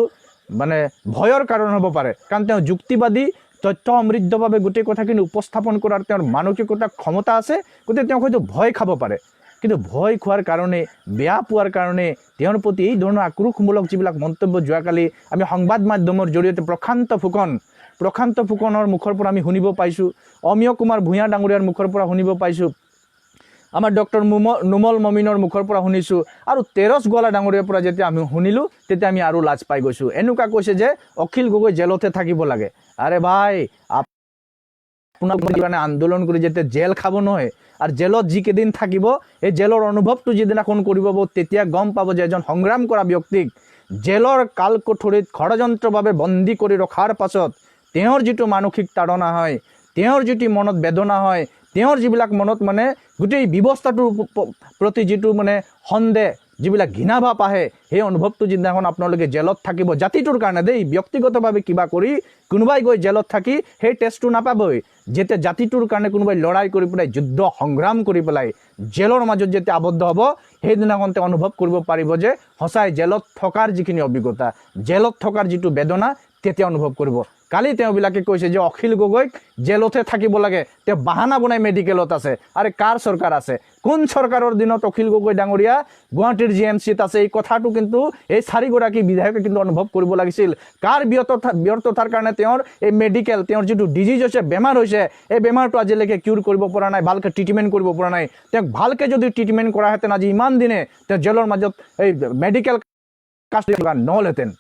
মানে ভয়ৰ কাৰণ হ'ব পাৰে। কাৰণ তেওঁ যুক্তিবাদী, তথ্য সমৃদ্ধভাৱে গোটেই কথাখিনি উপস্থাপন কৰাৰ তেওঁৰ মানসিকতা ক্ষমতা আছে। গতিকে তেওঁক হয়তো ভয় খাব পাৰে। কিন্তু ভয় খোৱাৰ কাৰণে, বেয়া পোৱাৰ কাৰণে তেওঁৰ প্ৰতি এই ধৰণৰ আক্ৰোশমূলক যিবিলাক মন্তব্য যোৱাকালি আমি সংবাদ মাধ্যমৰ জৰিয়তে প্ৰশান্ত ফুকনৰ মুখৰ পৰা আমি শুনিব পাইছোঁ, অমীয় কুমাৰ ভূঞা ডাঙৰীয়াৰ মুখৰ পৰা শুনিব পাইছোঁ, আমাৰ ডক্টৰ নুমল মমিনৰ মুখৰ পৰা শুনিছোঁ আৰু তেৰছ গোৱালা ডাঙৰীয়াৰ পৰা যেতিয়া আমি শুনিলোঁ, তেতিয়া আমি আৰু লাজ পাই গৈছোঁ। এনেকুৱা কৈছে যে অখিল গগৈ জেলতে থাকিব লাগে। আৰে ভাই, আপোনালোকৰ কাৰণে আন্দোলন কৰি যেতিয়া জেল খাব নহয় আৰু জেলত যিকেইদিন থাকিব, এই জেলৰ অনুভৱটো যিদিনাখন কৰিব, তেতিয়া গম পাব যে এজন সংগ্ৰাম কৰা ব্যক্তিক জেলৰ কালকঠৰিত ষড়যন্ত্ৰভাৱে বন্দী কৰি ৰখাৰ পাছত তেওঁৰ যিটো মানসিক তাড়না হয়, তেওঁৰ যিটো মনত বেদনা হয়, তেওঁৰ যিবিলাক মনত মানে গোটেই ব্যৱস্থাটোৰ প্ৰতি যিটো মানে সন্দেহ, যিবিলাক ঘৃণাভাৱ আহে, সেই অনুভৱটো যিদিনাখন আপোনালোকে জেলত থাকিব জাতিটোৰ কাৰণে দেই, ব্যক্তিগতভাৱে কিবা কৰি কোনোবাই গৈ জেলত থাকি সেই টেষ্টটো নাপাবই। যেতিয়া জাতিটোৰ কাৰণে কোনোবাই লৰাই কৰি পেলাই, যুদ্ধ সংগ্ৰাম কৰি পেলাই জেলৰ মাজত যেতিয়া আবদ্ধ হ'ব, সেইদিনাখন তেওঁ অনুভৱ কৰিব পাৰিব যে সঁচাই জেলত থকাৰ যিখিনি অভিজ্ঞতা, জেলত থকাৰ যিটো বেদনা, তেতিয়া অনুভৱ কৰিব। কালি তেওঁবিলাকে কৈছে যে অখিল গগৈক জেলতহে থাকিব লাগে, তেওঁ বাহানা বনাই মেডিকেলত আছে। আৰে, কাৰ চৰকাৰ আছে? কোন চৰকাৰৰ দিনত অখিল গগৈ ডাঙৰীয়া গুৱাহাটীৰ জি এম চিত আছে? এই কথাটো কিন্তু এই চাৰিগৰাকী বিধায়কে কিন্তু অনুভৱ কৰিব লাগিছিল। কাৰ ব্যৰ্থতাৰ কাৰণে তেওঁৰ এই মেডিকেল, তেওঁৰ যিটো ডিজিজ হৈছে, বেমাৰ হৈছে, এই বেমাৰটো আজিলৈকে কিউৰ কৰিব পৰা নাই, ভালকৈ ট্ৰিটমেণ্ট কৰিব পৰা নাই? তেওঁক ভালকৈ যদি ট্ৰিটমেণ্ট কৰাহেঁতেন, আজি ইমান দিনে তেওঁ জেলৰ মাজত এই মেডিকেল কাষ্ট নহ'লহেঁতেন।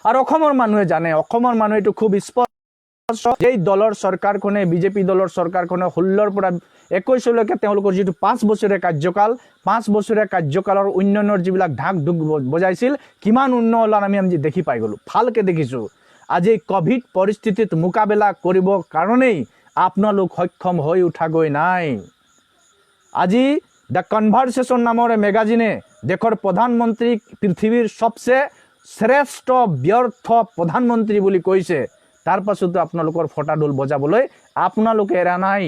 আৰু অসমৰ মানুহে জানে, অসমৰ মানুহে এইটো খুব স্পষ্ট এই দলৰ চৰকাৰখনে, বিজেপি দলৰ চৰকাৰখনে 16ৰ পৰা 21লৈকে তেওঁলোকৰ যিটো 5 বছৰীয়া কাৰ্যকাল, 5 বছৰীয়া কাৰ্যকালৰ উন্নয়নৰ যিবিলাক ঢাক ঢোল বজাইছিল, কিমান উন্নয়ন হ'ল আমি দেখি পাই গ'লোঁ, ভালকৈ দেখিছোঁ। আজি ক'ভিড পৰিস্থিতিত মোকাবিলা কৰিবৰ কাৰণেই আপোনালোক সক্ষম হৈ উঠাগৈ নাই। আজি the conversation নামৰ মেগাজিনে দেশৰ প্ৰধানমন্ত্ৰীক পৃথিৱীৰ সবচে শ্ৰেষ্ঠ ব্যৰ্থ প্ৰধানমন্ত্ৰী বুলি কৈছে। তাৰ পাছতো আপোনালোকৰ ফটাঢোল বজাবলৈ আপোনালোকে এৰা নাই।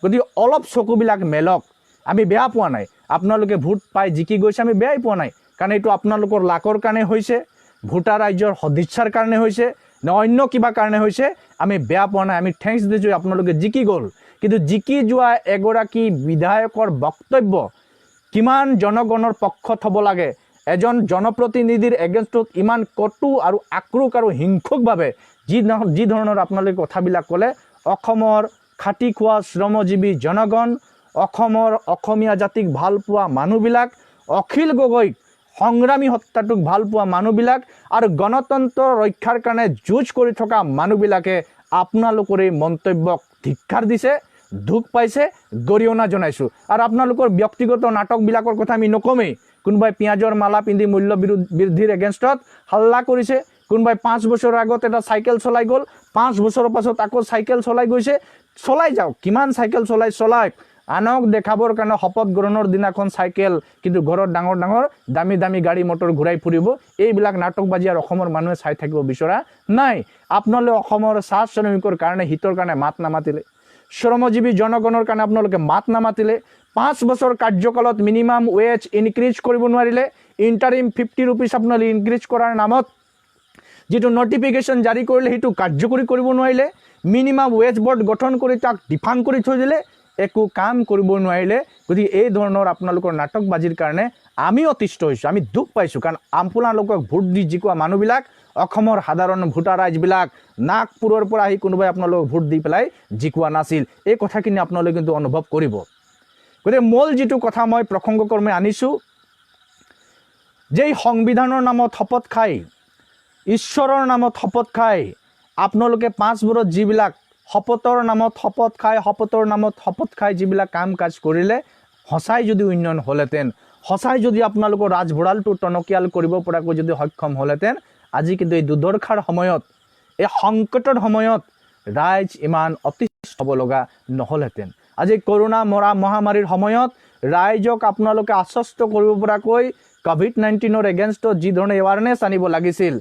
গতিকে অলপ চকুবিলাক মেলক। আমি বেয়া পোৱা নাই, আপোনালোকে ভোট পাই জিকি গৈছে, আমি বেয়াই পোৱা নাই। কাৰণ এইটো আপোনালোকৰ লাকৰ কাৰণে হৈছে, ভোটাৰ ৰাইজৰ সদিচ্ছাৰ কাৰণে হৈছে নে অন্য কিবা কাৰণে হৈছে, আমি বেয়া পোৱা নাই। আমি thanks দিছোঁ, আপোনালোকে জিকি গ'ল। কিন্তু জিকি যোৱা এগৰাকী বিধায়কৰ বক্তব্য কিমান জনগণৰ পক্ষত হ'ব লাগে? এজন জনপ্ৰতিনিধিৰ এগেইনষ্টত ইমান কটু আৰু আক্ৰোশ আৰু হিংসুকভাৱে যি ধৰণৰ আপোনালোকে কথাবিলাক ক'লে, অসমৰ খাটি খোৱা শ্ৰমজীৱী জনগণ, অসমৰ অসমীয়া জাতিক ভাল পোৱা মানুহবিলাক, অখিল গগৈক সংগ্ৰামী সত্তাটোক ভাল পোৱা মানুহবিলাক আৰু গণতন্ত্ৰ ৰক্ষাৰ কাৰণে যুঁজ কৰি থকা মানুহবিলাকে আপোনালোকৰ এই মন্তব্যক ধিক্কাৰ দিছে, দুখ পাইছে, গৰিহণা জনাইছোঁ। আৰু আপোনালোকৰ ব্যক্তিগত নাটকবিলাকৰ কথা আমি নকমেই। কোনোবাই পিঁয়াজৰ মালা পিন্ধি মূল্য বৃদ্ধিৰ এগেইনষ্টত হাল্লা কৰিছে, কোনোবাই 5 বছৰৰ আগত এটা চাইকেল চলাই গ'ল, 5 বছৰৰ পাছত আকৌ চাইকেল চলাই গৈছে। চলাই যাওক, কিমান চাইকেল চলাই চলাই। আনক দেখাবৰ কাৰণে শপত গ্ৰহণৰ দিনাখন চাইকেল, কিন্তু ঘৰত ডাঙৰ ডাঙৰ দামী দামী গাড়ী মটৰ ঘূৰাই ফুৰিব। এইবিলাক নাটকবাজি আৰু অসমৰ মানুহে চাই থাকিব বিচৰা নাই। আপোনালোকে অসমৰ চাহ শ্ৰমিকৰ কাৰণে, হিতৰ কাৰণে মাত নামাতিলে, শ্ৰমজীৱী জনগণৰ কাৰণে আপোনালোকে মাত নামাতিলে, 5 বছৰ কাৰ্যকালত মিনিমাম ৱেজ ইনক্ৰিজ কৰিব নোৱাৰিলে, ইণ্টাৰিম 50 ৰুপিজ আপোনালোকে ইনক্ৰিজ কৰাৰ নামত যিটো নটিফিকেশ্যন জাৰি কৰিলে, সেইটো কাৰ্যকৰী কৰিব নোৱাৰিলে, মিনিমাম ৱেজ বৰ্ড গঠন কৰি তাক ডিফাং কৰি থৈ দিলে, একো কাম কৰিব নোৱাৰিলে। গতিকে এই ধৰণৰ আপোনালোকৰ নাটকবাজিৰ কাৰণে আমি অতিষ্ঠ হৈছোঁ, আমি দুখ পাইছোঁ। কাৰণ আপোনালোকক ভোট দি জিকোৱা মানুহবিলাক অসমৰ সাধাৰণ ভোটাৰ ৰাইজবিলাক, নাগপুৰৰ পৰা আহি কোনোবাই আপোনালোকক ভোট দি পেলাই জিকোৱা নাছিল। এই কথাখিনি আপোনালোকে কিন্তু অনুভৱ কৰিব। গতিকে মূল যিটো কথা মই প্ৰসংগক্ৰমে আনিছোঁ যে এই সংবিধানৰ নামত শপত খাই, ঈশ্বৰৰ নামত শপত খাই আপোনালোকে 5 বছৰত যিবিলাক শপতৰ নামত শপত খাই, শপতৰ নামত শপত খাই যিবিলাক কাম কাজ কৰিলে, সঁচাই যদি উন্নয়ন হ'লহেঁতেন, সঁচাই যদি আপোনালোকৰ ৰাজভঁৰালটো টনকিয়াল কৰিব পৰাকৈ যদি সক্ষম হ'লহেঁতেন, আজি কিন্তু এই দুৰ্দশাৰ সময়ত, এই সংকটৰ সময়ত ৰাইজ ইমান অতিষ্ঠ হ'ব লগা নহ'লহেঁতেন। আজি কৰোণা মৰা মহামাৰীৰ সময়ত ৰাইজক আপোনালোকে আশ্বস্ত কৰিব পৰাকৈ ক'ভিড-19ৰ এগেইনষ্টত যি ধৰণে এৱাৰনেছ আনিব লাগিছিল,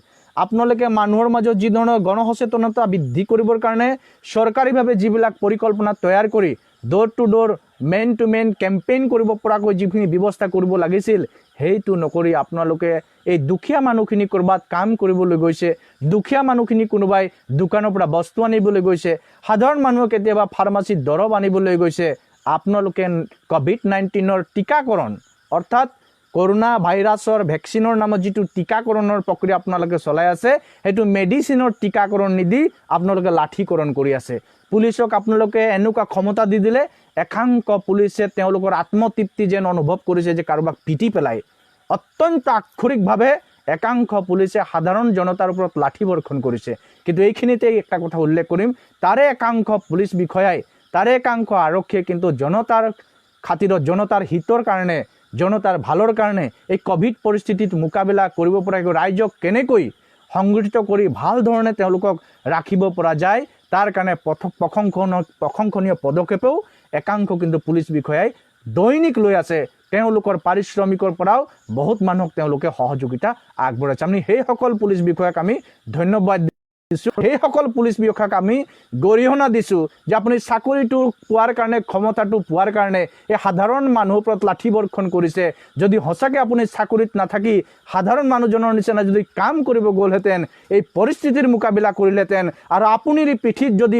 আপোনালোকে মানুহৰ মাজত যি ধৰণৰ গণসচেতনতা বৃদ্ধি কৰিবৰ কাৰণে চৰকাৰীভাৱে যিবিলাক পৰিকল্পনা তৈয়াৰ কৰি door to door, man to man campaign কৰিব পৰাকৈ যিখিনি ব্যৱস্থা কৰিব লাগিছিল, সেইটো নকৰি আপোনালোকে এই দুখীয়া মানুহখিনি ক'ৰবাত কাম কৰিবলৈ গৈছে, দুখীয়া মানুহখিনি কোনোবাই দোকানৰ পৰা বস্তু আনিবলৈ গৈছে, সাধাৰণ মানুহে কেতিয়াবা ফাৰ্মাচীত দৰৱ আনিবলৈ গৈছে, আপোনালোকে ক'ভিড-19ৰ টীকাকৰণ, অৰ্থাৎ কৰোণা ভাইৰাছৰ ভেকচিনৰ নামত যিটো টীকাকৰণৰ প্ৰক্ৰিয়া আপোনালোকে চলাই আছে, সেইটো মেডিচিনৰ টীকাকৰণ নিদি আপোনালোকে লাঠিকৰণ কৰি আছে। পুলিচক আপোনালোকে এনেকুৱা ক্ষমতা দি দিলে, একাংশ পুলিচে তেওঁলোকৰ আত্মতৃপ্তি যেন অনুভৱ কৰিছে যে কাৰোবাক পিটি পেলাই অত্যন্ত আক্ষৰিকভাৱে একাংশ পুলিচে সাধাৰণ জনতাৰ ওপৰত লাঠি বৰ্ষণ কৰিছে। কিন্তু এইখিনিতে একটা কথা উল্লেখ কৰিম, তাৰে একাংশ পুলিচ বিষয়াই, তাৰে একাংশ আৰক্ষীয়ে কিন্তু জনতাৰ খাতিৰত, জনতাৰ হিতৰ কাৰণে, জনতাৰ ভালৰ কাৰণে এই ক'ভিড পৰিস্থিতিত মোকাবিলা কৰিব পৰাকৈ ৰাইজক কেনেকৈ সংগঠিত কৰি ভাল ধৰণে তেওঁলোকক ৰাখিব পৰা যায়, তাৰ কাৰণে প্ৰশংসনীয় পদক্ষেপেও একাংশ কিন্তু পুলিচ বিষয়াই দৈনিক লৈ আছে। তেওঁলোকৰ পাৰিশ্ৰমিকৰ পৰাও বহুত মানুহক তেওঁলোকে সহযোগিতা আগবঢ়াইছে। আমি সেইসকল পুলিচ বিষয়াক আমি ধন্যবাদ দিছোঁ, সেইসকল পুলিচ বিষয়াক আমি গৰিহণা দিছোঁ যে আপুনি চাকৰিটো পোৱাৰ কাৰণে, ক্ষমতাটো পোৱাৰ কাৰণে এই সাধাৰণ মানুহৰ ওপৰত লাঠি বৰ্ষণ কৰিছে। যদি সঁচাকৈ আপুনি চাকৰিত নাথাকি সাধাৰণ মানুহজনৰ নিচিনা যদি কাম কৰিব গ'লহেঁতেন, এই পৰিস্থিতিৰ মোকাবিলা কৰিলেহেঁতেন আৰু আপুনিৰ পিঠিত যদি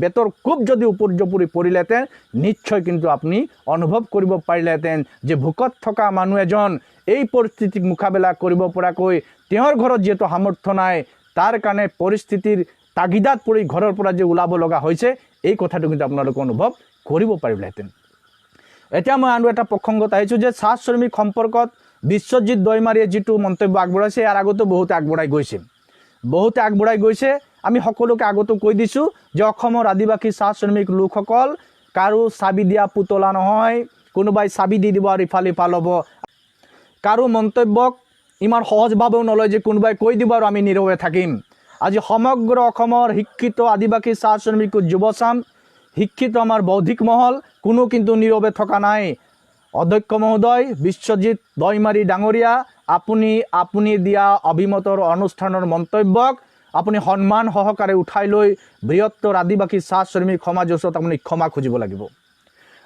বেতৰ কোব যদি উপৰ্যুপৰি পৰিলেহেঁতেন, নিশ্চয় কিন্তু আপুনি অনুভৱ কৰিব পাৰিলেহেঁতেন যে ভোকত থকা মানুহ এজন এই পৰিস্থিতিক মোকাবিলা কৰিব পৰাকৈ তেওঁৰ ঘৰত যিহেতু সামৰ্থ্য নাই, তাৰ কাৰণে পৰিস্থিতিৰ তাগিদাত পৰি ঘৰৰ পৰা যে ওলাব লগা হৈছে, এই কথাটো কিন্তু আপোনালোকে অনুভৱ কৰিব পাৰিলেহেঁতেন। এতিয়া মই আৰু এটা প্ৰসংগত আহিছোঁ যে চাহ শ্ৰমিক সম্পৰ্কত বিশ্বজিৎ দৈমাৰীয়ে যিটো মন্তব্য আগবঢ়াইছে, ইয়াৰ আগতো বহুতে আগবঢ়াই গৈছে, বহুতে আগবঢ়াই গৈছে। আমি সকলোকে আগতো কৈ দিছোঁ যে অসমৰ আদিবাসী চাহ শ্ৰমিক লোকসকল কাৰো চাবি দিয়া পুতলা নহয়। কোনোবাই চাবি দি দিব আৰু ইফাল ইফাল হ'ব। কাৰো মন্তব্যক ইমান সহজভাৱেও নলয় যে কোনোবাই কৈ দিব আৰু আমি নীৰৱে থাকিম। আজি সমগ্ৰ অসমৰ শিক্ষিত আদিবাসী চাহ শ্ৰমিক যুৱচাম, শিক্ষিত আমাৰ বৌদ্ধিক মহল কোনো কিন্তু নীৰৱে থকা নাই। অধ্যক্ষ মহোদয় বিশ্বজিৎ দৈমাৰী ডাঙৰীয়া, আপুনি দিয়া অভিমতৰ অনুষ্ঠানৰ মন্তব্যক আপুনি সন্মান সহকাৰে উঠাই লৈ বৃহত্তৰ আদিবাসী চাহ শ্ৰমিক সমাজৰ ওচৰত আপুনি ক্ষমা খুজিব লাগিব।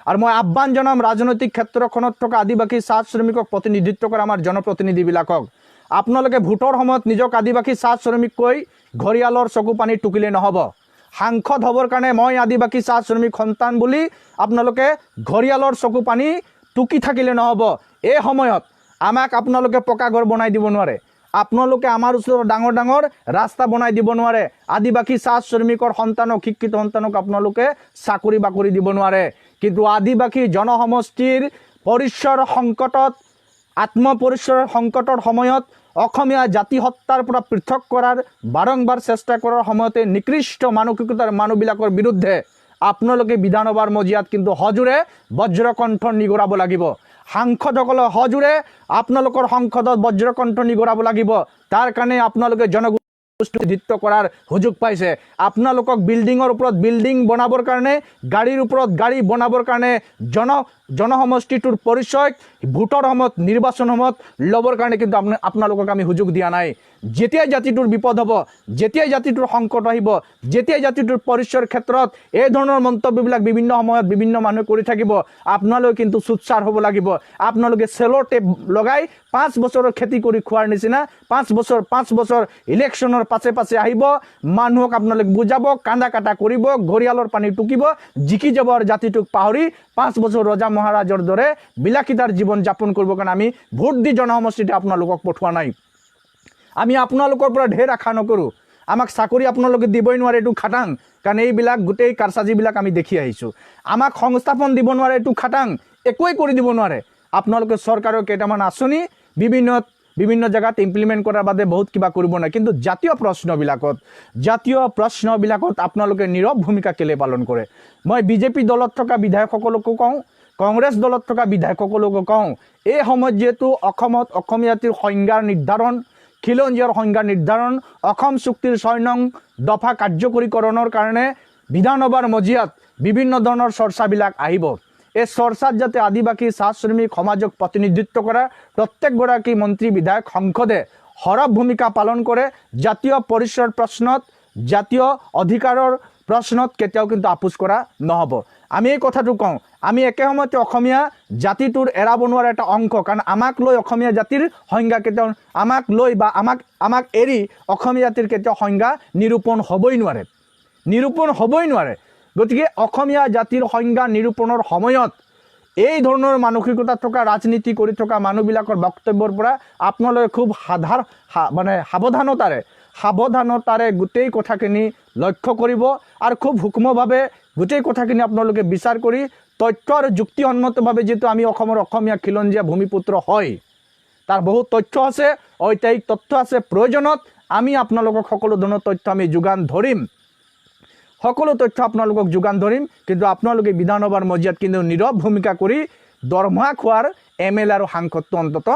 আৰু মই আহ্বান জনাম ৰাজনৈতিক ক্ষেত্ৰখনত থকা আদিবাসী চাহ শ্ৰমিকক প্ৰতিনিধিত্ব কৰা আমাৰ জনপ্ৰতিনিধিবিলাকক, আপোনালোকে ভোটৰ সময়ত নিজক আদিবাসী চাহ শ্ৰমিক কৈ ঘৰিয়ালৰ চকু পানী টুকিলে নহ'ব। সাংসদ হ'বৰ কাৰণে মই আদিবাসী চাহ শ্ৰমিক সন্তান বুলি আপোনালোকে ঘৰিয়ালৰ চকু পানী টুকি থাকিলে নহ'ব। এই সময়ত আমাক আপোনালোকে পকা ঘৰ বনাই দিব নোৱাৰে, আপোনালোকে আমাৰ ওচৰত ডাঙৰ ডাঙৰ ৰাস্তা বনাই দিব নোৱাৰে, আদিবাসী চাহ শ্ৰমিকৰ সন্তানক, শিক্ষিত সন্তানক আপোনালোকে চাকৰি বাকৰি দিব নোৱাৰে, কিন্তু আদিবাসী জনসমষ্টিৰ পৰিচয়ৰ সংকটত, আত্মপৰিচয়ৰ সংকটৰ সময়ত অসমীয়া জাতিসত্তাৰ পৰা পৃথক কৰাৰ বাৰম্বাৰ চেষ্টা কৰাৰ সময়তে নিকৃষ্ট মানসিকতাৰ মানুহবিলাকৰ বিৰুদ্ধে আপোনালোকে বিধানসভাৰ মজিয়াত কিন্তু সজোৰে বজ্ৰকণ্ঠ নিগৰাব লাগিব। সাংসদসকলে সজোৰে আপোনালোকৰ সংসদত বজ্ৰকণ্ঠ নিগৰাব লাগিব। তাৰ কাৰণে আপোনালোকে জনগোষ্ঠীত্ব কৰাৰ সুযোগ পাইছে। আপোনালোকক বিল্ডিঙৰ ওপৰত বিল্ডিং বনাবৰ কাৰণে, গাড়ীৰ ওপৰত গাড়ী বনাবৰ কাৰণে, জনসমষ্টিটোৰ পৰিচয় ভোটৰ সময়ত, নিৰ্বাচন সময়ত ল'বৰ কাৰণে কিন্তু আপোনালোকক আমি সুযোগ দিয়া নাই। যেতিয়াই জাতিটোৰ বিপদ হ'ব, যেতিয়াই জাতিটোৰ সংকট আহিব, যেতিয়াই জাতিটোৰ পৰিচয়ৰ ক্ষেত্ৰত এই ধৰণৰ মন্তব্যবিলাক বিভিন্ন সময়ত বিভিন্ন মানুহে কৰি থাকিব, আপোনালোকে কিন্তু সোচ্চাৰ হ'ব লাগিব। আপোনালোকে চেলৰ টেপ লগাই 5 বছৰৰ খেতি কৰি খোৱাৰ নিচিনা 5 বছৰ 5 বছৰ ইলেকশ্যনৰ পাছে পাছে আহিব, মানুহক আপোনালোকে বুজাব, কান্দা কাটা কৰিব, ঘৰিয়ালৰ পানী টুকিব, জিকি যাব আৰু জাতিটোক পাহৰি 5 বছৰ ৰজা মহাৰাজৰ দৰে বিলাসিতাৰ জীৱন যাপন কৰিবৰ কাৰণে আমি ভোট দি জনসমষ্টিতে আপোনালোকক পঠোৱা নাই। আমি আপোনালোকৰ পৰা ঢেৰ আশা নকৰোঁ। আমাক চাকৰি আপোনালোকে দিবই নোৱাৰে, এইটো খাটাং, কাৰণ এইবিলাক গোটেই কাৰচাজিবিলাক আমি দেখি আহিছোঁ। আমাক সংস্থাপন দিব নোৱাৰে, এইটো খাটাং। একোৱেই কৰি দিব নোৱাৰে আপোনালোকে। চৰকাৰৰ কেইটামান আঁচনি বিভিন্ন বিভিন্ন জেগাত ইমপ্লিমেণ্ট কৰাৰ বাদে বহুত কিবা কৰিব নোৱাৰে। কিন্তু জাতীয় প্ৰশ্নবিলাকত আপোনালোকে নীৰৱ ভূমিকা কেলৈ পালন কৰে? মই বিজেপি দলত থকা বিধায়কসকলকো কওঁ, কংগ্ৰেছ দলত থকা বিধায়কসকলকো কওঁ, এই সময়ত যিহেতু অসমত অসমীয়া জাতিৰ সংজ্ঞাৰ নিৰ্ধাৰণ, খিলঞ্জীয়াৰ সংজ্ঞা নিৰ্ধাৰণ, অসম চুক্তিৰ 6 নং দফা কাৰ্যকৰীকৰণৰ কাৰণে বিধানসভাৰ মজিয়াত বিভিন্ন ধৰণৰ চৰ্চাবিলাক আহিব, এই চৰ্চাত যাতে আদিবাসী চাহ শ্ৰমিক সমাজক প্ৰতিনিধিত্ব কৰা প্ৰত্যেকগৰাকী মন্ত্ৰী, বিধায়ক, সাংসদে সৰব ভূমিকা পালন কৰে। জাতীয় পৰিচয়ৰ প্ৰশ্নত, জাতীয় অধিকাৰৰ প্ৰশ্নত কেতিয়াও কিন্তু আপোচ কৰা নহ'ব। আমি এই কথাটো কওঁ, আমি একে সময়তে অসমীয়া জাতিটোৰ এৰাব নোৱাৰা এটা অংশ, কাৰণ আমাক লৈ অসমীয়া জাতিৰ সংজ্ঞা কেতিয়াও, আমাক লৈ বা আমাক এৰি অসমীয়া জাতিৰ কেতিয়াও সংজ্ঞা নিৰূপণ হ'বই নোৱাৰে, নিৰূপণ হ'বই নোৱাৰে। গতিকে অসমীয়া জাতিৰ সংজ্ঞা নিৰূপণৰ সময়ত এই ধৰণৰ মানসিকতা থকা ৰাজনীতি কৰি থকা মানুহবিলাকৰ বক্তব্যৰ পৰা আপোনালোকে খুব সাধাৰ মানে সাৱধানতাৰে গোটেই কথাখিনি লক্ষ্য কৰিব আৰু খুব সূক্ষ্মভাৱে গোটেই কথাখিনি আপোনালোকে বিচাৰ কৰি তথ্য আৰু যুক্তিসন্মতভাৱে, যিহেতু আমি অসমৰ অসমীয়া খিলঞ্জীয়া ভূমিপুত্ৰ হয়, তাৰ বহুত তথ্য আছে, ঐতিহাসিক তথ্য আছে। প্ৰয়োজনত আমি আপোনালোকক সকলো ধৰণৰ তথ্য আমি যোগান ধৰিম, সকলো তথ্য আপোনালোকক যোগান ধৰিম। কিন্তু আপোনালোকে বিধানসভাৰ মজিয়াত কিন্তু নীৰৱ ভূমিকা কৰি দৰমহা খোৱাৰ এম এল এ আৰু সাংসদটো অন্তত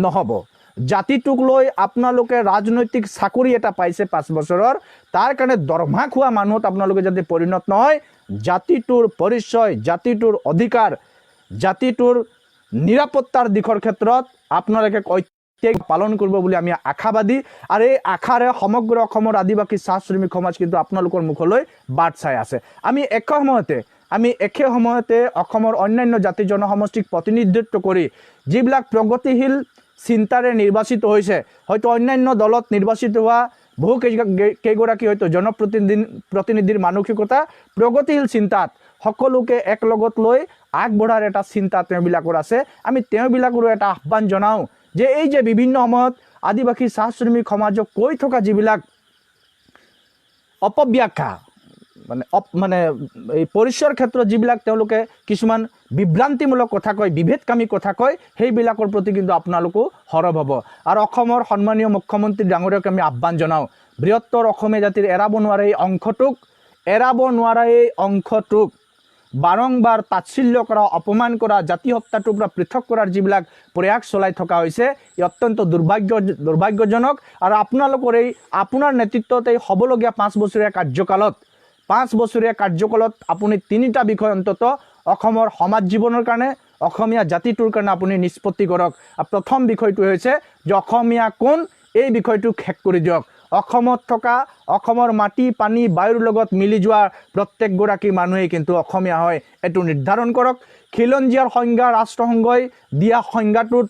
নহ'ব। জাতিটোক লৈ আপোনালোকে ৰাজনৈতিক চাকৰি এটা পাইছে 5 বছৰৰ, তাৰ কাৰণে দৰমহা খোৱা মানুহত আপোনালোকে যাতে পৰিণত নহয়। জাতিটোৰ পৰিচয়, জাতিটোৰ অধিকাৰ, জাতিটোৰ নিৰাপত্তাৰ দিশৰ ক্ষেত্ৰত আপোনালোকে ঐতিহাসিক পালন কৰিব বুলি আমি আশাবাদী আৰু এই আশাৰে সমগ্ৰ অসমৰ আদিবাসী চাহ শ্ৰমিক সমাজ কিন্তু আপোনালোকৰ মুখলৈ বাট চাই আছে। আমি একে সময়তে অসমৰ অন্যান্য জাতি জনসমষ্টিক প্ৰতিনিধিত্ব কৰি যিবিলাক প্ৰগতিশীল চিন্তাৰে নিৰ্বাচিত হৈছে, হয়তো অন্যান্য দলত নিৰ্বাচিত হোৱা বহু কেইগৰাকী হয়তো প্ৰতিনিধিৰ মানসিকতা প্ৰগতিশীল চিন্তাত সকলোকে একলগত লৈ আগবঢ়াৰ এটা চিন্তা তেওঁবিলাকৰ আছে। আমি তেওঁবিলাকৰো এটা আহ্বান জনাওঁ যে এই যে বিভিন্ন সময়ত আদিবাসী চাহ শ্ৰমিক সমাজক কৈ থকা যিবিলাক অপব্যাখ্যা, মানে মানে এই পৰিচয়ৰ ক্ষেত্ৰত যিবিলাক তেওঁলোকে কিছুমান বিভ্ৰান্তিমূলক কথা কয়, বিভেদকামী কথা কয়, সেইবিলাকৰ প্ৰতি কিন্তু আপোনালোকো সৰব হ'ব। আৰু অসমৰ সন্মানীয় মুখ্যমন্ত্ৰী ডাঙৰীয়াক আমি আহ্বান জনাওঁ। বৃহত্তৰ অসমীয়া জাতিৰ এৰাব নোৱাৰা এই অংশটোক, এৰাব নোৱাৰা এই অংশটোক বাৰম্বাৰ তাচ্ছিল্য কৰা, অপমান কৰা, জাতিসত্তাটোৰ পৰা পৃথক কৰাৰ যিবিলাক প্ৰয়াস চলাই থকা হৈছে, ই অত্যন্ত দুৰ্ভাগ্যজনক। আৰু আপোনালোকৰ এই আপোনাৰ নেতৃত্বত এই হ'বলগীয়া 5 বছৰীয়া কাৰ্যকালত, 5 বছৰীয়া কাৰ্যকালত আপুনি তিনিটা বিষয় অন্ততঃ অসমৰ সমাজ জীৱনৰ কাৰণে, অসমীয়া জাতিটোৰ কাৰণে আপুনি নিষ্পত্তি কৰক। আৰু প্ৰথম বিষয়টো হৈছে যে অসমীয়া কোন, এই বিষয়টো শেষ কৰি দিয়ক। অসমত থকা, অসমৰ মাটি পানী বায়ুৰ লগত মিলি যোৱা প্ৰত্যেকগৰাকী মানুহেই কিন্তু অসমীয়া হয়, এইটো নিৰ্ধাৰণ কৰক। খিলঞ্জীয়াৰ সংজ্ঞা, ৰাষ্ট্ৰসংঘই দিয়া সংজ্ঞাটোত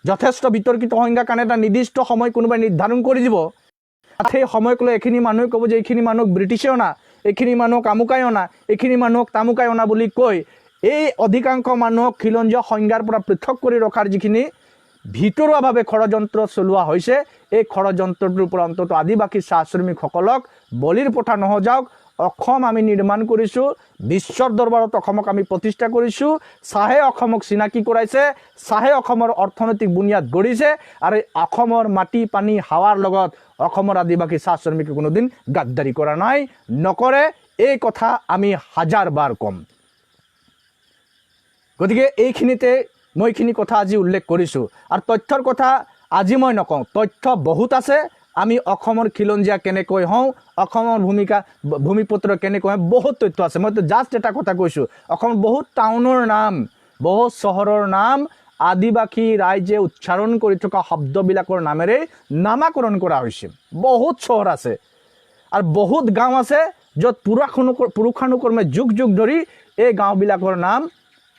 যথেষ্ট বিতৰ্কিত সংজ্ঞা, কাৰণে এটা নিৰ্দিষ্ট সময় কোনোবাই নিৰ্ধাৰণ কৰি দিব। সেই সময়ক লৈ এইখিনি মানুহে ক'ব যে এইখিনি মানুহক ব্ৰিটিছে অনা, এইখিনি মানুহক আমুকাই অনা, এইখিনি মানুহক তামুকাই অনা বুলি কৈ এই অধিকাংশ মানুহক খিলঞ্জীয়া সংজ্ঞাৰ পৰা পৃথক কৰি ৰখাৰ যিখিনি ভিতৰুৱাভাৱে ষড়যন্ত্ৰ চলোৱা হৈছে, এই ষড়যন্ত্ৰটোৰ পৰা অন্ততঃ আদিবাসী চাহ শ্ৰমিকসকলক বলিৰ পঠা নসজাওক। অসম আমি নিৰ্মাণ কৰিছোঁ, বিশ্বৰ দৰবাৰত অসমক আমি প্ৰতিষ্ঠা কৰিছোঁ। চাহে অসমক চিনাকি কৰাইছে, চাহে অসমৰ অৰ্থনৈতিক বুনিয়াদ গঢ়িছে আৰু এই অসমৰ মাটি পানী হাৱাৰ লগত অসমৰ আদিবাসী চাহ শ্ৰমিকে কোনোদিন গাদ্দাৰি কৰা নাই, নকৰে। এই কথা আমি হাজাৰ বাৰ ক'ম। গতিকে এইখিনিতে মই এইখিনি কথা আজি উল্লেখ কৰিছোঁ আৰু তথ্যৰ কথা আজি মই নকওঁ, তথ্য বহুত আছে। আমি অসমৰ খিলঞ্জীয়া কেনেকৈ হওঁ, অসমৰ ভূমিকা ভূমিপুত্ৰ কেনেকৈ হওঁ, বহুত তথ্য আছে। মইতো জাষ্ট এটা কথা কৈছোঁ, অসমৰ বহুত টাউনৰ নাম, বহুত চহৰৰ নাম আদিবাসী ৰাইজে উচ্চাৰণ কৰি থকা শব্দবিলাকৰ নামেৰে নামাকৰণ কৰা হৈছে। বহুত চহৰ আছে আৰু বহুত গাঁও আছে য'ত পুৰুষানুক্ৰমে যুগ যুগ ধৰি এই গাঁওবিলাকৰ নাম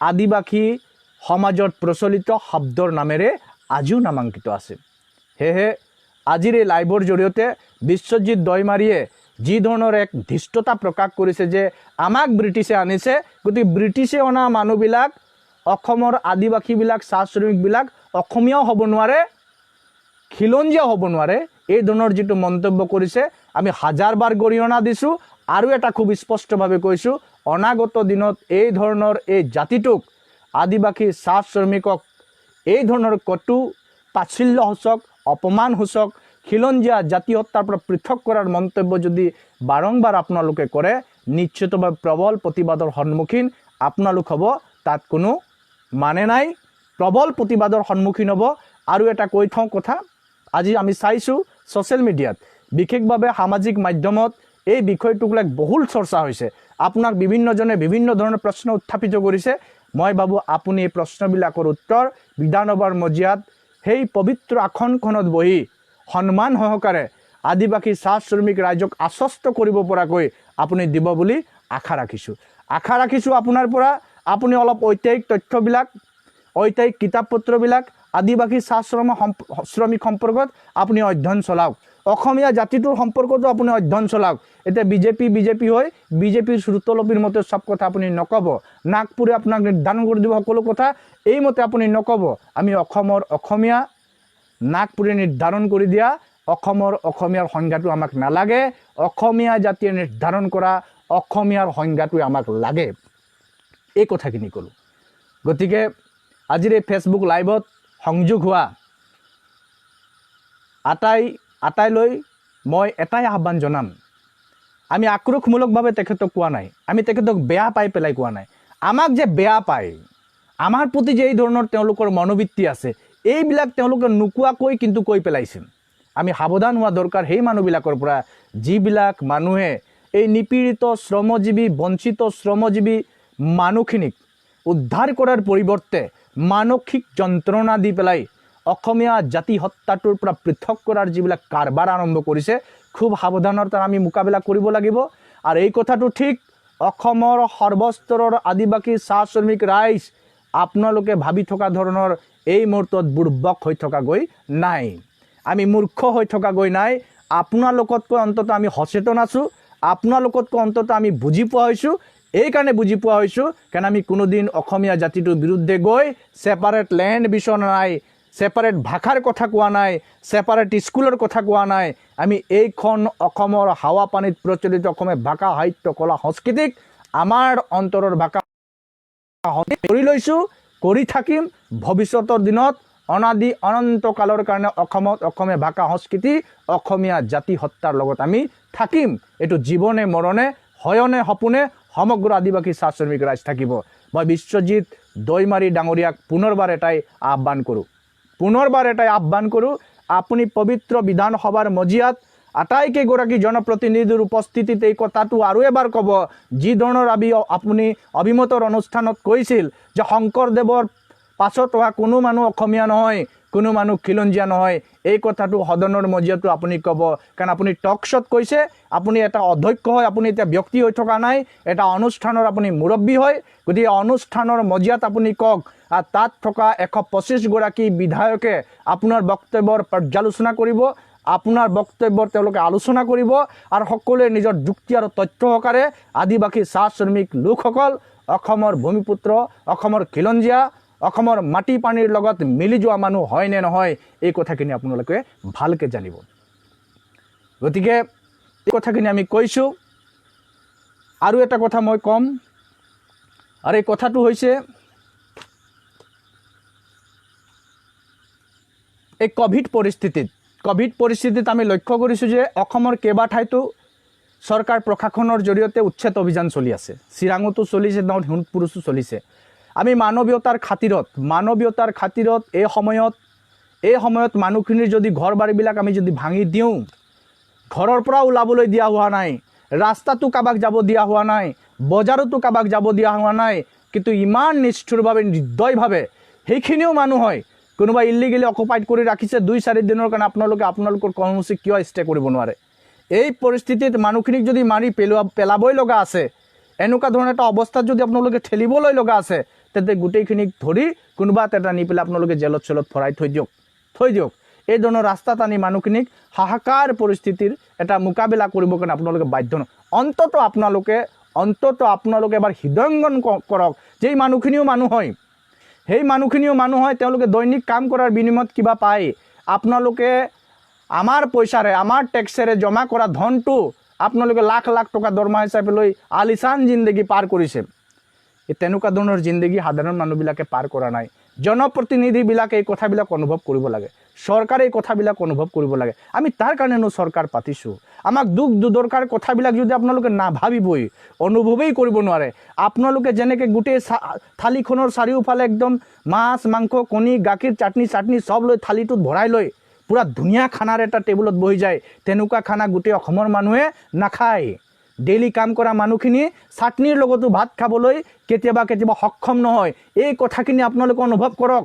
আদিবাসী সমাজত প্ৰচলিত শব্দৰ নামেৰে আজিও নামাংকিত আছে। সেয়েহে আজিৰ এই লাইভৰ জৰিয়তে বিশ্বজিৎ দৈমাৰীয়ে যি ধৰণৰ এক ধৃষ্টতা প্ৰকাশ কৰিছে যে আমাক ব্ৰিটিছে আনিছে, গতিকে ব্ৰিটিছে অনা মানুহবিলাক, অসমৰ আদিবাসীবিলাক, চাহ শ্ৰমিকবিলাক অসমীয়াও হ'ব নোৱাৰে, খিলঞ্জীয়া হ'ব নোৱাৰে, এই ধৰণৰ যিটো মন্তব্য কৰিছে, আমি হাজাৰবাৰ গৰিহণা দিছোঁ। আৰু এটা খুব স্পষ্টভাৱে কৈছোঁ, অনাগত দিনত এই ধৰণৰ এই জাতিটোক, আদিবাসী চাহ শ্ৰমিকক এই ধৰণৰ কটু তাচ্ছিল্যসূচক, অপমানসূচক, খিলঞ্জীয়া জাতিসত্তাৰ পৰা পৃথক কৰাৰ মন্তব্য যদি বাৰম্বাৰ আপোনালোকে কৰে, নিশ্চিতভাৱে প্ৰবল প্ৰতিবাদৰ সন্মুখীন আপোনালোক হ'ব, তাত কোনো মানে নাই। প্ৰবল প্ৰতিবাদৰ সন্মুখীন হ'ব। আৰু এটা কৈ থওঁ কথা, আজি আমি চাইছোঁ ছ'চিয়েল মিডিয়াত, বিশেষভাৱে সামাজিক মাধ্যমত এই বিষয়টোক লৈ বহুল চৰ্চা হৈছে। আপোনাক বিভিন্নজনে বিভিন্ন ধৰণৰ প্ৰশ্ন উত্থাপিত কৰিছে। মই ভাবোঁ আপুনি এই প্ৰশ্নবিলাকৰ উত্তৰ বিধানসভাৰ মজিয়াত সেই পবিত্ৰ আসনখনত বহি সন্মান সহকাৰে আদিবাসী চাহ শ্ৰমিক ৰাইজক আশ্বস্ত কৰিব পৰাকৈ আপুনি দিব বুলি আশা ৰাখিছোঁ। আশা ৰাখিছোঁ আপোনাৰ পৰা আপুনি অলপ ঐতিহাসিক তথ্যবিলাক, ঐতিহাসিক কিতাপ পত্ৰবিলাক, আদিবাসী চাহ শ্ৰমিক সম্পৰ্কত আপুনি অধ্যয়ন চলাওক, অসমীয়া জাতিটোৰ সম্পৰ্কতো আপুনি অধ্যয়ন চলাওক। এতিয়া বিজেপি বিজেপি হৈ বিজেপিৰ শ্ৰুতলিপিৰ মতে চব কথা আপুনি নক'ব। নাগপুৰে আপোনাক নিৰ্ধাৰণ কৰি দিব সকলো কথা, এইমতে আপুনি নক'ব। আমি অসমৰ অসমীয়া, নাগপুৰে নিৰ্ধাৰণ কৰি দিয়া অসমৰ অসমীয়াৰ সংজ্ঞাটো আমাক নালাগে। অসমীয়া জাতিয়ে নিৰ্ধাৰণ কৰা অসমীয়াৰ সংজ্ঞাটোৱে আমাক লাগে। এই কথাখিনি ক'লোঁ। গতিকে আজিৰ এই ফেচবুক লাইভত সংযোগ হোৱা আটাইলৈ মই এটাই আহ্বান জনাম। আমি আক্ৰোশমূলকভাৱে তেখেতক কোৱা নাই, আমি তেখেতক বেয়া পাই পেলাই কোৱা নাই। আমাক যে বেয়া পায়, আমাৰ প্ৰতি যে এই ধৰণৰ তেওঁলোকৰ মনোবৃত্তি আছে, এইবিলাক তেওঁলোকে নোকোৱাকৈ কিন্তু কৈ পেলাইছে। আমি সাৱধান হোৱা দৰকাৰ সেই মানুহবিলাকৰ পৰা, যিবিলাক মানুহে এই নিপীড়িত শ্ৰমজীৱী, বঞ্চিত শ্ৰমজীৱী মানুহখিনিক উদ্ধাৰ কৰাৰ পৰিৱৰ্তে মানসিক যন্ত্ৰণা দি পেলাই অসমীয়া জাতি সত্তাটোৰ পৰা পৃথক কৰাৰ যিবিলাক কাৰবাৰ আৰম্ভ কৰিছে, খুব সাৱধানতাৰ আমি মোকাবিলা কৰিব লাগিব। আৰু এই কথাটো ঠিক, অসমৰ সৰ্বস্তৰৰ আদিবাসী চাহ শ্ৰমিক ৰাইজ আপোনালোকে ভাবি থকা ধৰণৰ এই মুহূৰ্তত বুৰ্বক হৈ থকাগৈ নাই, আমি মূৰ্খ হৈ থকাগৈ নাই। আপোনালোকতকৈ অন্ততঃ আমি সচেতন আছোঁ, আপোনালোকতকৈ অন্ততঃ আমি বুজি পোৱা হৈছোঁ। এইকাৰণে বুজি পোৱা হৈছোঁ, কাৰণ আমি কোনোদিন অসমীয়া জাতিটোৰ বিৰুদ্ধে গৈ ছেপাৰেট লেণ্ড বিচৰা নাই, ছেপাৰেট ভাষাৰ কথা কোৱা নাই, ছেপাৰেট স্কুলৰ কথা কোৱা নাই। আমি এইখন অসমৰ হাৱা পানীত প্ৰচলিত অসমীয়া ভাষা, সাহিত্য, কলা, সংস্কৃতিক আমাৰ অন্তৰৰ ভাষা কৰি লৈছোঁ, কৰি থাকিম। ভৱিষ্যতৰ দিনত অনাদি অনন্ত কালৰ কাৰণে অসমত অসমীয়া ভাষা সংস্কৃতি, অসমীয়া জাতি সত্তাৰ লগত আমি থাকিম। এইটো জীৱনে মৰণে, হয়নে সপোনে সমগ্ৰ আদিবাসী চাহ শ্ৰমিক ৰাইজ থাকিব। মই বিশ্বজিৎ দৈমাৰী ডাঙৰীয়াক পুনৰবাৰ এটাই আহ্বান কৰোঁ, পুনৰবাৰ এটাই আহ্বান কৰোঁ, আপুনি পবিত্ৰ বিধানসভাৰ মজিয়াত আটাইকেইগৰাকী জনপ্ৰতিনিধিৰ উপস্থিতিত এই কথাটো আৰু এবাৰ ক'ব, যি ধৰণৰ আপুনি অভিমতৰ অনুষ্ঠানত কৈছিল যে শংকৰদেৱৰ পাছত অহা কোনো মানুহ অসমীয়া নহয়, কোনো মানুহ খিলঞ্জীয়া নহয়, এই কথাটো সদনৰ মজিয়াতো আপুনি ক'ব। কাৰণ আপুনি টক শ্ব'ত কৈছে, আপুনি এটা অধ্যক্ষ হয়, আপুনি এতিয়া ব্যক্তি হৈ থকা নাই, এটা অনুষ্ঠানৰ আপুনি মুৰব্বী হয়। গতিকে অনুষ্ঠানৰ মজিয়াত আপুনি কওক, আৰু তাত থকা 125 গৰাকী বিধায়কে আপোনাৰ বক্তব্যৰ পৰ্যালোচনা কৰিব, আপোনাৰ বক্তব্যৰ তেওঁলোকে আলোচনা কৰিব আৰু সকলোৱে নিজৰ যুক্তি আৰু তথ্য সহকাৰে আদিবাসী চাহ শ্ৰমিক লোকসকল অসমৰ ভূমিপুত্ৰ, অসমৰ খিলঞ্জীয়া, অসমৰ মাটি পানীৰ লগত মিলি যোৱা মানুহ হয় নে নহয়, এই কথাখিনি আপোনালোকে ভালকৈ জানিব। গতিকে এই কথাখিনি আমি কৈছোঁ। আৰু এটা কথা মই ক'ম, আৰু এই কথাটো হৈছে এই ক'ভিড পৰিস্থিতিত আমি লক্ষ্য কৰিছোঁ যে অসমৰ কেইবা ঠাইতো চৰকাৰ প্ৰশাসনৰ জৰিয়তে উচ্ছেদ অভিযান চলি আছে। চিৰাঙতো চলিছে, শোণিতপুৰতো চলিছে। আমি মানৱীয়তাৰ খাতিৰত এই সময়ত মানুহখিনিৰ যদি ঘৰ বাৰীবিলাক আমি যদি ভাঙি দিওঁ, ঘৰৰ পৰা ওলাবলৈ দিয়া হোৱা নাই, ৰাস্তাটো কাৰোবাক যাব দিয়া হোৱা নাই, বজাৰতো কাৰোবাক যাব দিয়া হোৱা নাই, কিন্তু ইমান নিষ্ঠুৰভাৱে, নিৰ্দয়ভাৱে সেইখিনিও মানুহ হয়, কোনোবা ইলিগেলি অকুপাইড কৰি ৰাখিছে 2-4 দিনৰ কাৰণে আপোনালোকে আপোনালোকৰ কৰ্মসূচী কিয় ষ্টে কৰিব নোৱাৰে? এই পৰিস্থিতিত মানুহখিনিক যদি মাৰি পেলাবই লগা আছে, এনেকুৱা ধৰণৰ এটা অৱস্থাত যদি আপোনালোকে ঠেলিবলৈ লগা আছে, তেন্তে গোটেইখিনিক ধৰি কোনোবা এটা নি পেলাই আপোনালোকে জেলত চেলত ভৰাই থৈ দিয়ক। এই ধৰণৰ ৰাস্তাত আনি মানুহখিনিক হাহাকাৰ পৰিস্থিতিৰ এটা মোকাবিলা কৰিবৰ কাৰণে আপোনালোকে বাধ্য নহয়। অন্ততঃ আপোনালোকে এবাৰ হৃদয়ংগম কৰক যে এই মানুহখিনিও মানুহ হয়, সেই মানুহখিনিও মানুহ হয়। তেওঁলোকে দৈনিক কাম কৰাৰ বিনিময়ত কিবা পায়। আপোনালোকে আমাৰ পইচাৰে, আমাৰ টেক্সেৰে জমা কৰা ধনটো আপোনালোকে লাখ লাখ টকা দৰমহা হিচাপে লৈ আলিচান জিন্দগী পাৰ কৰিছে। এই তেনেকুৱা ধৰণৰ জিন্দগী সাধাৰণ মানুহবিলাকে পাৰ কৰা নাই। জনপ্ৰতিনিধিবিলাকে এই কথাবিলাক অনুভৱ কৰিব লাগে, চৰকাৰে এই কথাবিলাক অনুভৱ কৰিব লাগে। আমি তাৰ কাৰণেনো চৰকাৰ পাতিছোঁ। আমাক দুখ দুৰ্দশাৰ কথাবিলাক যদি আপোনালোকে নাভাবিবই, অনুভৱেই কৰিব নোৱাৰে, আপোনালোকে যেনেকৈ গোটেই থালিখনৰ চাৰিওফালে একদম মাছ, মাংস, কণী, গাখীৰ, চাটনি চাটনি চব লৈ থালিটোত ভৰাই লৈ পূৰা ধুনীয়া খানাৰ এটা টেবুলত বহি যায়, তেনেকুৱা খানা গোটেই অসমৰ মানুহে নাখায়। ডেইলি কাম কৰা মানুহখিনি চাটনিৰ লগতো ভাত খাবলৈ কেতিয়াবা কেতিয়াবা সক্ষম নহয়। এই কথাখিনি আপোনালোকে অনুভৱ কৰক,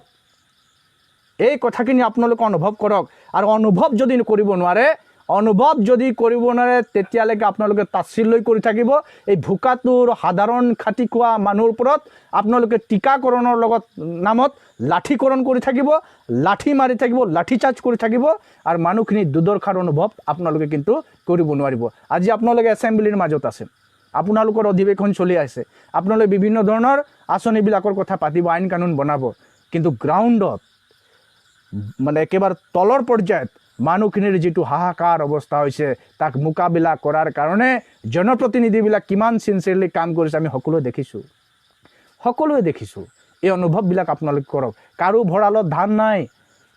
এই কথাখিনি আপোনালোকে অনুভৱ কৰক। আৰু অনুভৱ যদি কৰিব নোৱাৰে, অনুভৱ যদি কৰিব নোৱাৰে, তেতিয়ালৈকে আপোনালোকে তাচ্ছিল্যই কৰি থাকিব। এই ভোকাতুৰ সাধাৰণ খাটি খোৱা মানুহৰ ওপৰত আপোনালোকে টীকাকৰণৰ লগত নামত লাঠিকৰণ কৰি থাকিব, লাঠি মাৰি থাকিব, লাঠি চাৰ্জ কৰি থাকিব আৰু মানুহখিনি দুৰ্দশাৰ অনুভৱ আপোনালোকে কিন্তু কৰিব নোৱাৰিব। আজি আপোনালোকে এছেম্বলিৰ মাজত আছে, আপোনালোকৰ অধিৱেশন চলি আছে, আপোনালোকে বিভিন্ন ধৰণৰ আঁচনিবিলাকৰ কথা পাতিব, আইন কানুন বনাব, কিন্তু গ্ৰাউণ্ডত মানে একেবাৰে তলৰ পৰ্যায়ত মানুহখিনিৰ যিটো হাহাকাৰ অৱস্থা হৈছে, তাক মোকাবিলা কৰাৰ কাৰণে জনপ্ৰতিনিধিবিলাক কিমান চিনচিয়াৰলি কাম কৰিছে আমি সকলোৱে দেখিছোঁ, সকলোৱে দেখিছোঁ। এই অনুভৱবিলাক আপোনালোকে কৰক। কাৰো ভঁৰালত ধান নাই,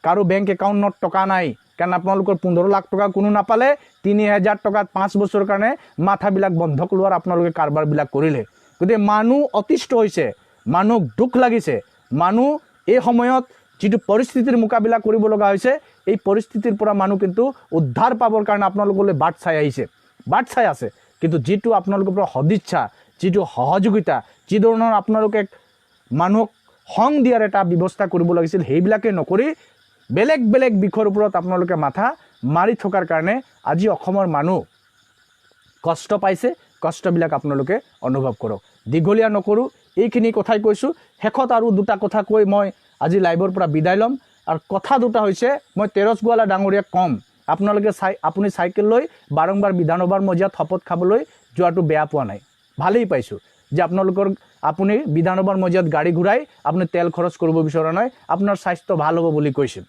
কাৰো বেংক একাউণ্টত টকা নাই, কাৰণ আপোনালোকৰ 15 লাখ টকা কোনো নাপালে। 3000 টকাত 5 বছৰৰ কাৰণে মাথাবিলাক বন্ধক লোৱাৰ আপোনালোকে কাৰবাৰবিলাক কৰিলে। গতিকে মানুহ অতিষ্ঠ হৈছে, মানুহক দুখ লাগিছে। মানুহ এই সময়ত যিটো পৰিস্থিতিৰ মোকাবিলা কৰিব লগা হৈছে, এই পৰিস্থিতিৰ পৰা মানুহ কিন্তু উদ্ধাৰ পাবৰ কাৰণে আপোনালোকলৈ বাট চাই আহিছে, বাট চাই আছে। কিন্তু যিটো আপোনালোকৰ পৰা সদিচ্ছা, যিটো সহযোগিতা, যি ধৰণৰ আপোনালোকে মানুহক সং দিয়াৰ এটা ব্যৱস্থা কৰিব লাগিছিল, সেইবিলাকে নকৰি বেলেগ বেলেগ বিষয়ৰ ওপৰত আপোনালোকে মাথা মাৰি থকাৰ কাৰণে আজি অসমৰ মানুহ কষ্ট পাইছে। কষ্টবিলাক আপোনালোকে অনুভৱ কৰক। দীঘলীয়া নকৰোঁ, এইখিনি কথাই কৈছোঁ। শেষত আৰু দুটা কথা কৈ মই আজি লাইভৰ পৰা বিদায় ল'ম। আৰু কথা দুটা হৈছে, মই তেৰছ গোৱালা ডাঙৰীয়াক ক'ম, আপোনালোকে চাই আপুনি চাইকেল লৈ বাৰম্বাৰ বিধানসভাৰ মজিয়াত শপত খাবলৈ যোৱাটো বেয়া পোৱা নাই, ভালেই পাইছোঁ যে আপুনি বিধানসভাৰ মজিয়াত গাড়ী ঘূৰাই আপুনি তেল খৰচ কৰিব বিচৰা নাই, আপোনাৰ স্বাস্থ্য ভাল হ'ব বুলি কৈছে।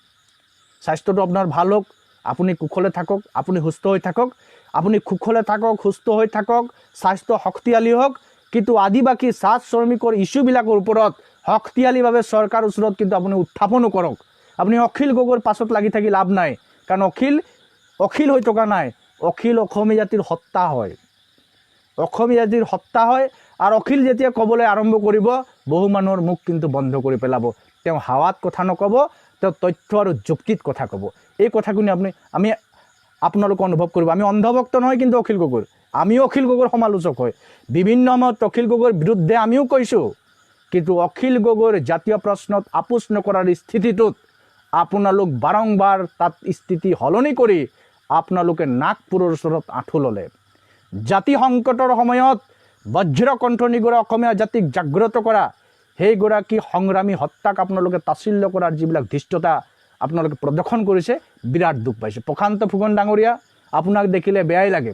স্বাস্থ্যটো আপোনাৰ ভাল হওক, আপুনি কুশলে থাকক, আপুনি সুস্থ হৈ থাকক, আপুনি কুশলে থাকক, সুস্থ হৈ থাকক, স্বাস্থ্য শক্তিশালী হওক। কিন্তু আদিবাসী চাহ শ্ৰমিকৰ ইছ্যুবিলাকৰ ওপৰত শক্তিশালীভাৱে চৰকাৰ ওচৰত কিন্তু আপুনি উত্থাপনো কৰক। আপুনি অখিল গগৈৰ পাছত লাগি থাকি লাভ নাই, কাৰণ অখিল অখিল হৈ থকা নাই, অখিল অসমীয়া জাতিৰ সত্তা হয়, অসমীয়া জাতিৰ সত্তা হয়। আৰু অখিল যেতিয়া ক'বলৈ আৰম্ভ কৰিব, বহু মানুহৰ মুখ কিন্তু বন্ধ কৰি পেলাব। তেওঁ হাৱাত কথা নক'ব, তেওঁ তথ্য আৰু যুক্তিত কথা ক'ব। এই কথাখিনি আপুনি আমি আপোনালোকে অনুভৱ কৰিব। আমি অন্ধভক্ত নহয় কিন্তু অখিল গগৈৰ, আমিও অখিল গগৈৰ সমালোচক হয়। বিভিন্ন সময়ত অখিল গগৈৰ বিৰুদ্ধে আমিও কৈছোঁ, কিন্তু অখিল গগৈৰ জাতীয় প্ৰশ্নত আপোচ নকৰাৰ স্থিতিটোত আপোনালোক বাৰম্বাৰ তাত স্থিতি সলনি কৰি আপোনালোকে নাগপুৰৰ ওচৰত আঁঠু ল'লে। জাতি সংকটৰ সময়ত বজ্ৰকণ্ঠ নিগৰা অসমীয়া জাতিক জাগ্ৰত কৰা সেইগৰাকী সংগ্ৰামী সত্তাক আপোনালোকে তাচ্ছিল্য কৰাৰ যিবিলাক ধৃষ্টতা আপোনালোকে প্ৰদৰ্শন কৰিছে, বিৰাট দুখ পাইছোঁ। প্ৰশান্ত ফুকন ডাঙৰীয়া, আপোনাক দেখিলে বেয়াই লাগে,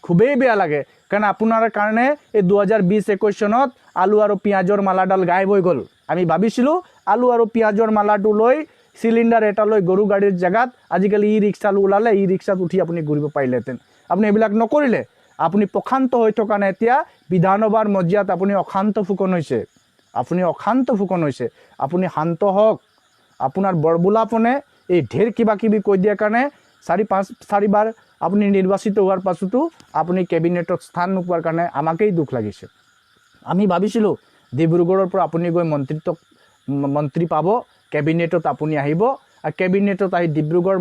খুবেই বেয়া লাগে। কাৰণ আপোনাৰ কাৰণে এই 2020-21 চনত আলু আৰু পিঁয়াজৰ মালাডাল গায়ব হৈ গ'ল। আমি ভাবিছিলোঁ আলু আৰু পিঁয়াজৰ মালাটো লৈ চিলিণ্ডাৰ এটা লৈ গৰু গাড়ীৰ জেগাত আজিকালি ই ৰিক্সা ওলালে, ই ৰিক্সাত উঠি আপুনি ঘূৰিব পাৰিলেহেঁতেন। আপুনি এইবিলাক নকৰিলে। আপুনি প্ৰশান্ত হৈ থকা নাই। এতিয়া বিধানসভাৰ মজিয়াত আপুনি অশান্ত ফুকন হৈছে, আপুনি অশান্ত ফুকন হৈছে। আপুনি শান্ত হওক। আপোনাৰ বৰবোলাপনে এই ঢেৰ কিবা কিবি কৈ দিয়াৰ কাৰণে চাৰি পাঁচ চাৰিবাৰ আপুনি নিৰ্বাচিত হোৱাৰ পাছতো আপুনি কেবিনেটত স্থান নোপোৱাৰ কাৰণে আমাকেই দুখ লাগিছে। আমি ভাবিছিলোঁ ডিব্ৰুগড়ৰ পৰা আপুনি গৈ মন্ত্ৰিত্ব মন্ত্ৰী পাব, কেবিনেটত আপুনি আহিব আৰু কেবিনেটত আহি ডিব্ৰুগড়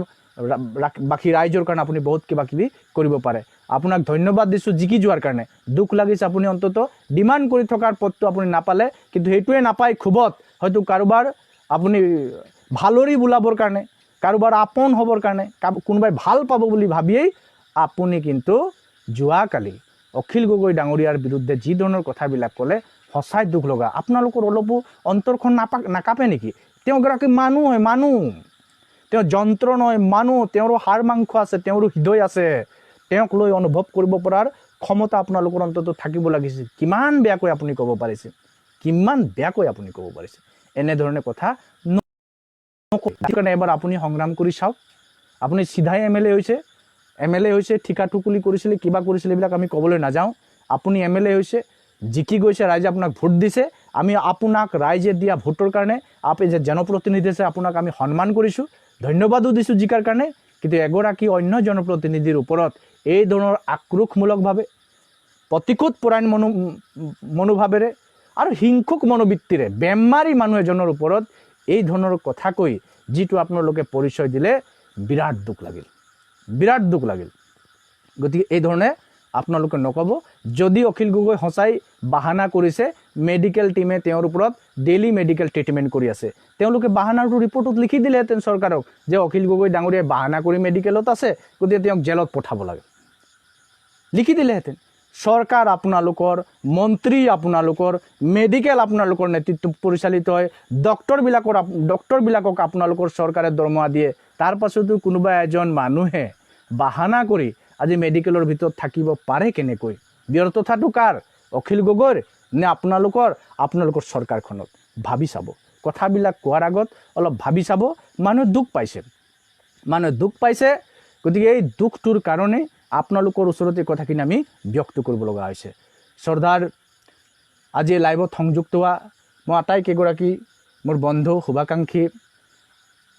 বাসী ৰাইজৰ কাৰণে আপুনি বহুত কিবা কিবি কৰিব পাৰে। আপোনাক ধন্যবাদ দিছোঁ জিকি যোৱাৰ কাৰণে। দুখ লাগিছে আপুনি অন্ততঃ ডিমাণ্ড কৰি থকাৰ পদটো আপুনি নাপালে, কিন্তু সেইটোৱে নাপাই ক্ষোভত হয়তো কাৰোবাৰ আপুনি ভালৰি বোলাবৰ কাৰণে, কাৰোবাৰ আপোন হ'বৰ কাৰণে, কোনোবাই ভাল পাব বুলি ভাবিয়েই আপুনি কিন্তু যোৱাকালি অখিল গগৈ ডাঙৰীয়াৰ বিৰুদ্ধে যি ধৰণৰ কথাবিলাক ক'লে, সঁচাই দুখ লগা। আপোনালোকৰ অলপো অন্তৰখন নাকাপে নেকি? তেওঁ এগৰাকী মানুহ হয়, মানুহ, তেওঁ যন্ত্ৰ নহয়, মানুহ। তেওঁৰো হাড় মাংস আছে, তেওঁৰো হৃদয় আছে। তেওঁক লৈ অনুভৱ কৰিব পৰাৰ ক্ষমতা আপোনালোকৰ অন্ততঃ থাকিব লাগিছিল। কিমান বেয়াকৈ আপুনি ক'ব পাৰিছে, কিমান বেয়াকৈ আপুনি ক'ব পাৰিছে। এনেধৰণে কথা সেইকাৰণে এবাৰ আপুনি সংগ্ৰাম কৰি চাওক। আপুনি চিধাই এম এল এ হৈছে, এম এল এ হৈছে, ঠিকা ঠুকুলি কৰিছিলে, কিবা কৰিছিলে, এইবিলাক আমি ক'বলৈ নাযাওঁ। আপুনি এম এল এ হৈছে, জিকি গৈছে, ৰাইজে আপোনাক ভোট দিছে। আমি আপোনাক ৰাইজে দিয়া ভোটৰ কাৰণে, আপুনি যে জনপ্ৰতিনিধি আছে, আপোনাক আমি সন্মান কৰিছোঁ, ধন্যবাদো দিছোঁ জিকাৰ কাৰণে। কিন্তু এগৰাকী অন্য জনপ্ৰতিনিধিৰ ওপৰত এই ধৰণৰ আক্ৰোশমূলকভাৱে, প্ৰতিশোধপৰায়ণ মনোভাৱেৰে আৰু হিংসুক মনোবৃত্তিৰে বেমাৰী মানুহ এজনৰ ওপৰত এই ধৰণৰ কথা কৈ যিটো আপোনালোকে পৰিচয় দিলে, বিৰাট দুখ লাগিল, বিৰাট দুখ লাগিল। গতিকে এই ধৰণে আপোনালোকে নক'ব। যদি অখিল গগৈ সঁচাই বাহানা কৰিছে, মেডিকেল টীমে তেওঁৰ ওপৰত ডেইলি মেডিকেল ট্ৰিটমেণ্ট কৰি আছে, তেওঁলোকে বাহানাটো ৰিপৰ্টত লিখি দিলেহেঁতেন চৰকাৰক যে অখিল গগৈ ডাঙৰীয়াই বাহানা কৰি মেডিকেলত আছে, গতিকে তেওঁক জেলত পঠাব লাগে, লিখি দিলেহেঁতেন। চৰকাৰ আপোনালোকৰ, মন্ত্ৰী আপোনালোকৰ, মেডিকেল আপোনালোকৰ নেতৃত্ব পৰিচালিত হয়, ডক্টৰবিলাকক আপোনালোকৰ চৰকাৰে দৰমহা দিয়ে। তাৰ পাছতো কোনোবা এজন মানুহে বাহানা কৰি আজি মেডিকেলৰ ভিতৰত থাকিব পাৰে কেনেকৈ? ব্যৰ্থতাটো কাৰ, অখিল গগৈৰ নে আপোনালোকৰ, আপোনালোকৰ চৰকাৰখনত? ভাবি চাব, কথাবিলাক কোৱাৰ আগত অলপ ভাবি চাব। মানুহে দুখ পাইছে, মানুহে দুখ পাইছে। গতিকে এই দুখটোৰ কাৰণে আপোনালোকৰ ওচৰতে এই কথাখিনি আমি ব্যক্ত কৰিব লগা হৈছে। শ্ৰদ্ধাৰ আজি লাইভত সংযুক্ত হোৱা মই আটাইকেইগৰাকী মোৰ বন্ধু, শুভাকাংক্ষী,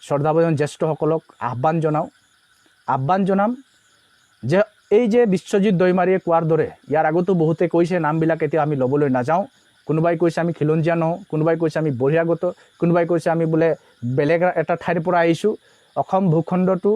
শ্ৰদ্ধাভাজন জ্যেষ্ঠসকলক আহ্বান জনাওঁ, আহ্বান জনাম যে এই যে বিশ্বজিৎ দৈমাৰীয়ে কোৱাৰ দৰে, ইয়াৰ আগতো বহুতে কৈছে, নামবিলাক এতিয়া আমি ল'বলৈ নাযাওঁ। কোনোবাই কৈছে আমি খিলঞ্জীয়া নহওঁ, কোনোবাই কৈছে আমি বহিৰাগত, কোনোবাই কৈছে আমি বোলে বেলেগ এটা ঠাইৰ পৰা আহিছোঁ। অসম ভূখণ্ডটো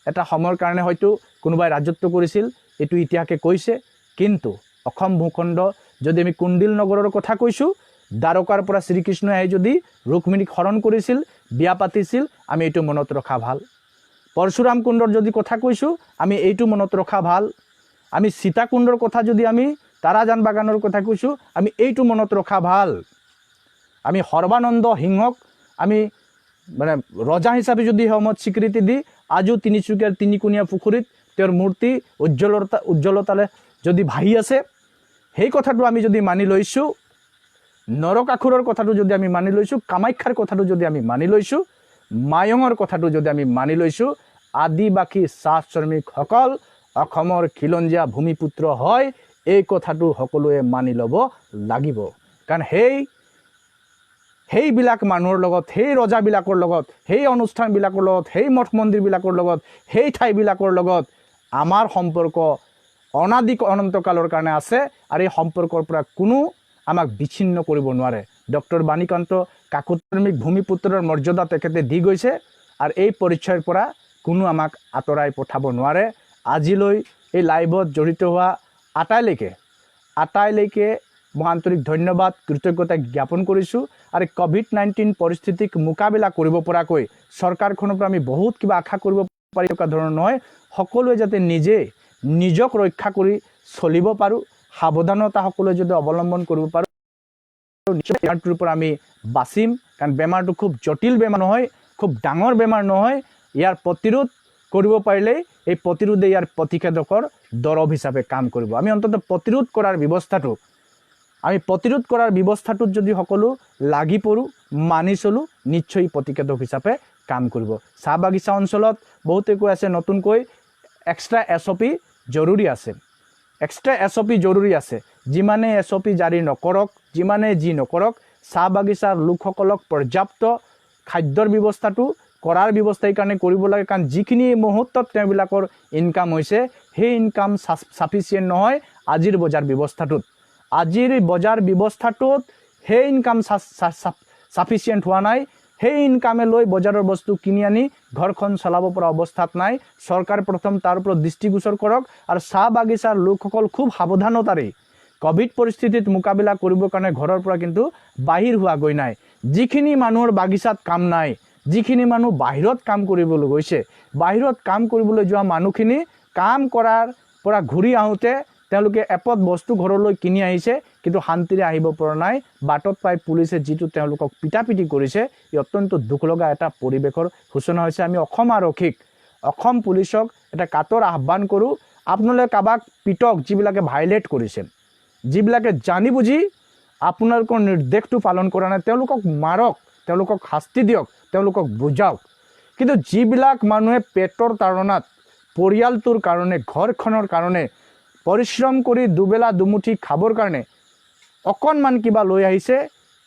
এটা সময়ৰ কাৰণে হয়তো কোনোবাই ৰাজত্ব কৰিছিল, এইটো ইতিহাসে কৈছে। কিন্তু অসম ভূখণ্ড যদি আমি কুণ্ডিল নগৰৰ কথা কৈছোঁ, দ্বাৰকাৰ পৰা শ্ৰীকৃষ্ণই আহি যদি ৰুক্মিণীক হৰণ কৰিছিল, বিয়া পাতিছিল, আমি এইটো মনত ৰখা ভাল। পৰশুৰাম কুণ্ডৰ যদি কথা কৈছোঁ, আমি এইটো মনত ৰখা ভাল। আমি সীতাকুণ্ডৰ কথা যদি আমি তাৰাজান বাগানৰ কথা কৈছোঁ, আমি এইটো মনত ৰখা ভাল। আমি সৰ্বানন্দ সিংহক আমি মানে ৰজা হিচাপে যদি সময়ত স্বীকৃতি দি আজিও তিনিচুকীয়াৰ তিনিকোণীয়া পুখুৰীত তেওঁৰ মূৰ্তি উজ্জ্বলতাৰে যদি ভাহি আছে, সেই কথাটো আমি যদি মানি লৈছোঁ, নৰকাসুৰৰ কথাটো যদি আমি মানি লৈছোঁ, কামাখ্যাৰ কথাটো যদি আমি মানি লৈছোঁ, মায়ঙৰ কথাটো যদি আমি মানি লৈছোঁ, আদিবাসী চাহ শ্ৰমিকসকল অসমৰ খিলঞ্জীয়া ভূমিপুত্ৰ হয়, এই কথাটো সকলোৱে মানি ল'ব লাগিব। কাৰণ সেই সেইবিলাক মানুহৰ লগত, সেই ৰজাবিলাকৰ লগত, সেই অনুষ্ঠানবিলাকৰ লগত, সেই মঠ মন্দিৰবিলাকৰ লগত, সেই ঠাইবিলাকৰ লগত আমাৰ সম্পৰ্ক অনাদি অনন্তকালৰ কাৰণে আছে আৰু এই সম্পৰ্কৰ পৰা কোনো আমাক বিচ্ছিন্ন কৰিব নোৱাৰে। ডক্টৰ বাণীকান্ত কাকতি ভূমিপুত্ৰৰ মৰ্যাদা তেখেতে দি গৈছে আৰু এই পৰিচয়ৰ পৰা কোনো আমাক আঁতৰাই পঠাব নোৱাৰে। আজিলৈ এই লাইভত জড়িত হোৱা আটাইলৈকে মই আন্তৰিক ধন্যবাদ, কৃতজ্ঞতা জ্ঞাপন কৰিছোঁ। আৰু ক'ভিড-19 পৰিস্থিতিক মোকাবিলা কৰিব পৰাকৈ চৰকাৰখনৰ পৰা আমি বহুত কিবা আশা কৰিব পাৰি থকা ধৰণৰ নহয়। সকলোৱে যাতে নিজে নিজক ৰক্ষা কৰি চলিব পাৰোঁ, সাৱধানতা সকলোৱে যদি অৱলম্বন কৰিব পাৰোঁ, নিশ্চয় বেমাৰটোৰ পৰা আমি বাচিম। কাৰণ বেমাৰটো খুব জটিল বেমাৰ নহয়, খুব ডাঙৰ বেমাৰ নহয়। ইয়াৰ প্ৰতিৰোধ কৰিব পাৰিলেই এই প্ৰতিৰোধে ইয়াৰ প্ৰতিষেধকৰ দৰৱ হিচাপে কাম কৰিব। আমি অন্ততঃ প্ৰতিৰোধ কৰাৰ ব্যৱস্থাটো, আমি প্ৰতিৰোধ কৰাৰ ব্যৱস্থাটোত যদি সকলো লাগি পৰোঁ, মানি চলোঁ, নিশ্চয় প্ৰতিষেধক হিচাপে কাম কৰিব। চাহ বাগিচা অঞ্চলত বহুতে কৈ আছে নতুনকৈ এক্সট্ৰা এছঅ'পি জৰুৰী আছে, এক্সট্ৰা এছঅ'পি জৰুৰী আছে। যিমানে এছঅ'পি জাৰি নকৰক, যিমানে যি নকৰক, চাহ বাগিচাৰ লোকসকলক পৰ্যাপ্ত খাদ্যৰ ব্যৱস্থাটো কৰাৰ ব্যৱস্থা এইকাৰণে কৰিব লাগে, কাৰণ যিখিনি মুহূৰ্তত তেওঁবিলাকৰ ইনকাম হৈছে, সেই ইনকাম চাফিচিয়েণ্ট নহয় আজিৰ বজাৰ ব্যৱস্থাটোত। আজিৰ বজাৰ ব্যৱস্থাটোত সেই ইনকাম চাফিচিয়েণ্ট হোৱা নাই। সেই ইনকামে লৈ বজাৰৰ বস্তু কিনি আনি ঘৰখন চলাব পৰা অৱস্থাত নাই। চৰকাৰে প্ৰথম তাৰ ওপৰত দৃষ্টিগোচৰ কৰক আৰু চাহ বাগিচাৰ লোকসকল খুব সাৱধানতাৰে ক'ভিড পৰিস্থিতিত মোকাবিলা কৰিবৰ কাৰণে ঘৰৰ পৰা কিন্তু বাহিৰ হোৱাগৈ নাই। যিখিনি মানুহৰ বাগিচাত কাম নাই, যিখিনি মানুহ বাহিৰত কাম কৰিবলৈ গৈছে, বাহিৰত কাম কৰিবলৈ যোৱা মানুহখিনি কাম কৰাৰ পৰা ঘূৰি আহোঁতে তেওঁলোকে এপদ বস্তু ঘৰলৈ কিনি আহিছে, কিন্তু শান্তিৰে আহিব পৰা নাই। বাটত পাই পুলিচে যিটো তেওঁলোকক পিটা পিটি কৰিছে, ই অত্যন্ত দুখ লগা এটা পৰিৱেশৰ সূচনা হৈছে। আমি অসম আৰক্ষীক, অসম পুলিচক এটা কাতৰ আহ্বান কৰোঁ, আপোনালোকে কাৰোবাক পিটক, যিবিলাকে ভাইলেট কৰিছে, যিবিলাকে জানি বুজি আপোনালোকৰ নিৰ্দেশটো পালন কৰা নাই, তেওঁলোকক মাৰক, তেওঁলোকক শাস্তি দিয়ক, তেওঁলোকক বুজাওক। কিন্তু যিবিলাক মানুহে পেটৰ তাড়নাত পৰিয়ালটোৰ কাৰণে, ঘৰখনৰ কাৰণে পৰিশ্ৰম কৰি দুবেলা দুমুঠি খাবৰ কাৰণে অকণমান কিবা লৈ আহিছে,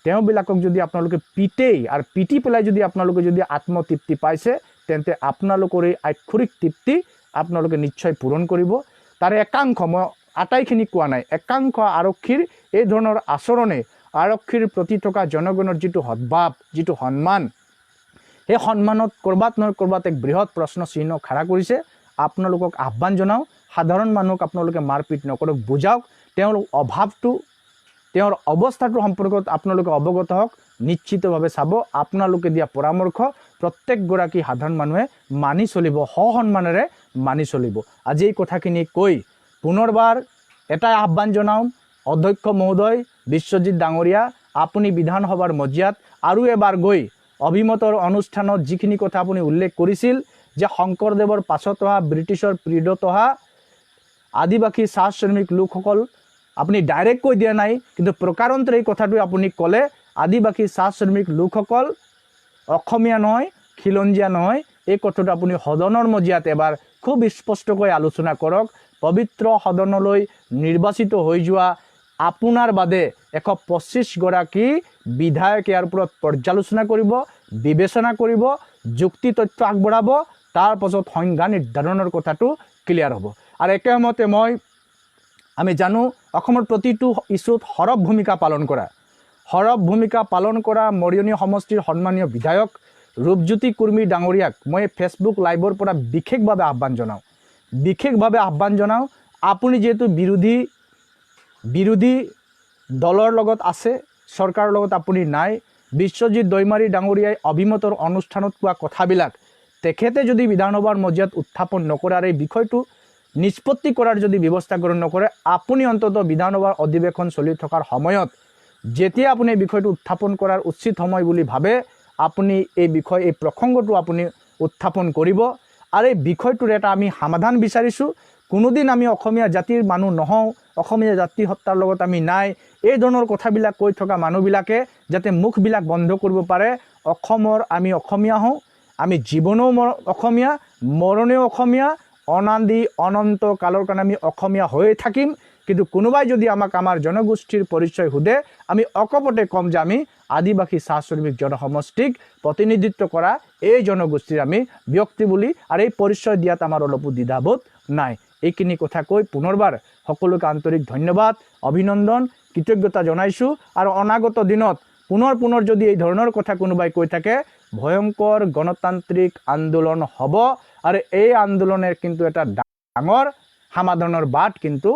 তেওঁবিলাকক যদি আপোনালোকে পিটেই আৰু পিটি পেলাই যদি আপোনালোকে যদি আত্মতৃপ্তি পাইছে, তেন্তে আপোনালোকৰ এই আক্ষৰিক তৃপ্তি আপোনালোকে নিশ্চয় পূৰণ কৰিব। তাৰে একাংশ, মই আটাইখিনি কোৱা নাই, একাংশ আৰক্ষীৰ এই ধৰণৰ আচৰণে আৰক্ষীৰ প্ৰতি থকা জনগণৰ যিটো সদ্ভাৱ, যিটো সন্মান, সেই সন্মানত ক'ৰবাত নহয় ক'ৰবাত এক বৃহৎ প্ৰশ্ন চিহ্ন খাৰা কৰিছে। আপোনালোকক আহ্বান জনাওঁ, সাধাৰণ মানুহক আপোনালোকে মাৰপিট নকৰক, বুজাওক। তেওঁৰ অভাৱটো, তেওঁৰ অৱস্থাটোৰ সম্পৰ্কত আপোনালোকে অৱগত হওক। নিশ্চিতভাৱে চাব, আপোনালোকে দিয়া পৰামৰ্শ প্ৰত্যেকগৰাকী সাধাৰণ মানুহে মানি চলিব, সসন্মানেৰে মানি চলিব। আজি এই কথাখিনি কৈ পুনৰবাৰ এটাই আহ্বান জনাওঁ, অধ্যক্ষ মহোদয় বিশ্বজিৎ ডাঙৰীয়া, আপুনি বিধানসভাৰ মজিয়াত আৰু এবাৰ গৈ অভিমতৰ অনুষ্ঠানত যিখিনি কথা আপুনি উল্লেখ কৰিছিল যে শংকৰদেৱৰ পাছত অহা, ব্ৰিটিছৰ পিৰিয়ডত অহা আদিবাসী চাহ শ্ৰমিক লোকসকল, আপুনি ডাইৰেক্ট কৈ দিয়া নাই, কিন্তু প্ৰকাৰান্তৰে এই কথাটো আপুনি ক'লে, আদিবাসী চাহ শ্ৰমিক লোকসকল অসমীয়া নহয়, খিলঞ্জীয়া নহয়। এই কথাটো আপুনি সদনৰ মজিয়াত এবাৰ খুব স্পষ্টকৈ আলোচনা কৰক। পবিত্ৰ সদনলৈ নিৰ্বাচিত হৈ যোৱা আপোনাৰ বাদে 125গৰাকী বিধায়ক ইয়াৰ ওপৰত পৰ্যালোচনা কৰিব, বিবেচনা কৰিব, যুক্তি তথ্য আগবঢ়াব, তাৰ পাছত সংজ্ঞা নিৰ্ধাৰণৰ কথাটো ক্লিয়াৰ হ'ব। আৰু একে সময়তে আমি জানো, অসমৰ প্ৰতিটো ইছ্যুত সৰব ভূমিকা পালন কৰা, সৰব ভূমিকা পালন কৰা মৰিয়নি সমষ্টিৰ সন্মানীয় বিধায়ক ৰূপজ্যোতি কুৰ্মী ডাঙৰীয়াক মই ফেচবুক লাইভৰ পৰা বিশেষভাৱে আহ্বান জনাওঁ, বিশেষভাৱে আহ্বান জনাওঁ। আপুনি যিহেতু বিৰোধী দলৰ লগত আছে, চৰকাৰৰ লগত আপুনি নাই, বিশ্বজিৎ দৈমাৰী ডাঙৰীয়াই অভিমতৰ অনুষ্ঠানত কোৱা কথাবিলাক তেখেতে যদি বিধানসভাৰ মজিয়াত উত্থাপন নকৰে আৰু এই বিষয়টো নিষ্পত্তি কৰাৰ যদি ব্যৱস্থা গ্ৰহণ নকৰে, আপুনি অন্ততঃ বিধানসভাৰ অধিৱেশন চলি থকাৰ সময়ত যেতিয়া আপুনি এই বিষয়টো উত্থাপন কৰাৰ উচিত সময় বুলি ভাবে, আপুনি এই বিষয়, এই প্ৰসংগটো আপুনি উত্থাপন কৰিব আৰু এই বিষয়টোৰ এটা আমি সমাধান বিচাৰিছোঁ। কোনোদিন আমি অসমীয়া জাতিৰ মানুহ নহওঁ, অসমীয়া জাতি সত্তাৰ লগত আমি নাই, এই ধৰণৰ কথাবিলাক কৈ থকা মানুহবিলাকে যাতে মুখবিলাক বন্ধ কৰিব পাৰে। অসমৰ আমি অসমীয়া হওঁ, আমি জীৱনো অসমীয়া, মৰণেও অসমীয়া, অনাদি অনন্ত কালৰ কাৰণে আমি অসমীয়া হৈয়ে থাকিম। কিন্তু কোনোবাই যদি আমাক আমাৰ জনগোষ্ঠীৰ পৰিচয় সোধে, আমি অকপটে ক'ম যে আমি আদিবাসী চাহ শ্ৰমিক জনসমষ্টিক প্ৰতিনিধিত্ব কৰা এই জনগোষ্ঠীৰ আমি ব্যক্তি বুলি, আৰু এই পৰিচয় দিয়াত আমাৰ অলপো দ্বিধাবোধ নাই। এইখিনি কথা কৈ পুনৰবাৰ সকলোকে আন্তৰিক ধন্যবাদ, অভিনন্দন, কৃতজ্ঞতা জনাইছোঁ। আৰু অনাগত দিনত পুনৰ পুনৰ যদি এই ধৰণৰ কথা কোনোবাই কৈ থাকে, ভয়ংকৰ গণতান্ত্ৰিক আন্দোলন হ'ব, আৰু এই আন্দোলনে কিন্তু এটা ডাঙৰ সমাধানৰ বাট কিন্তু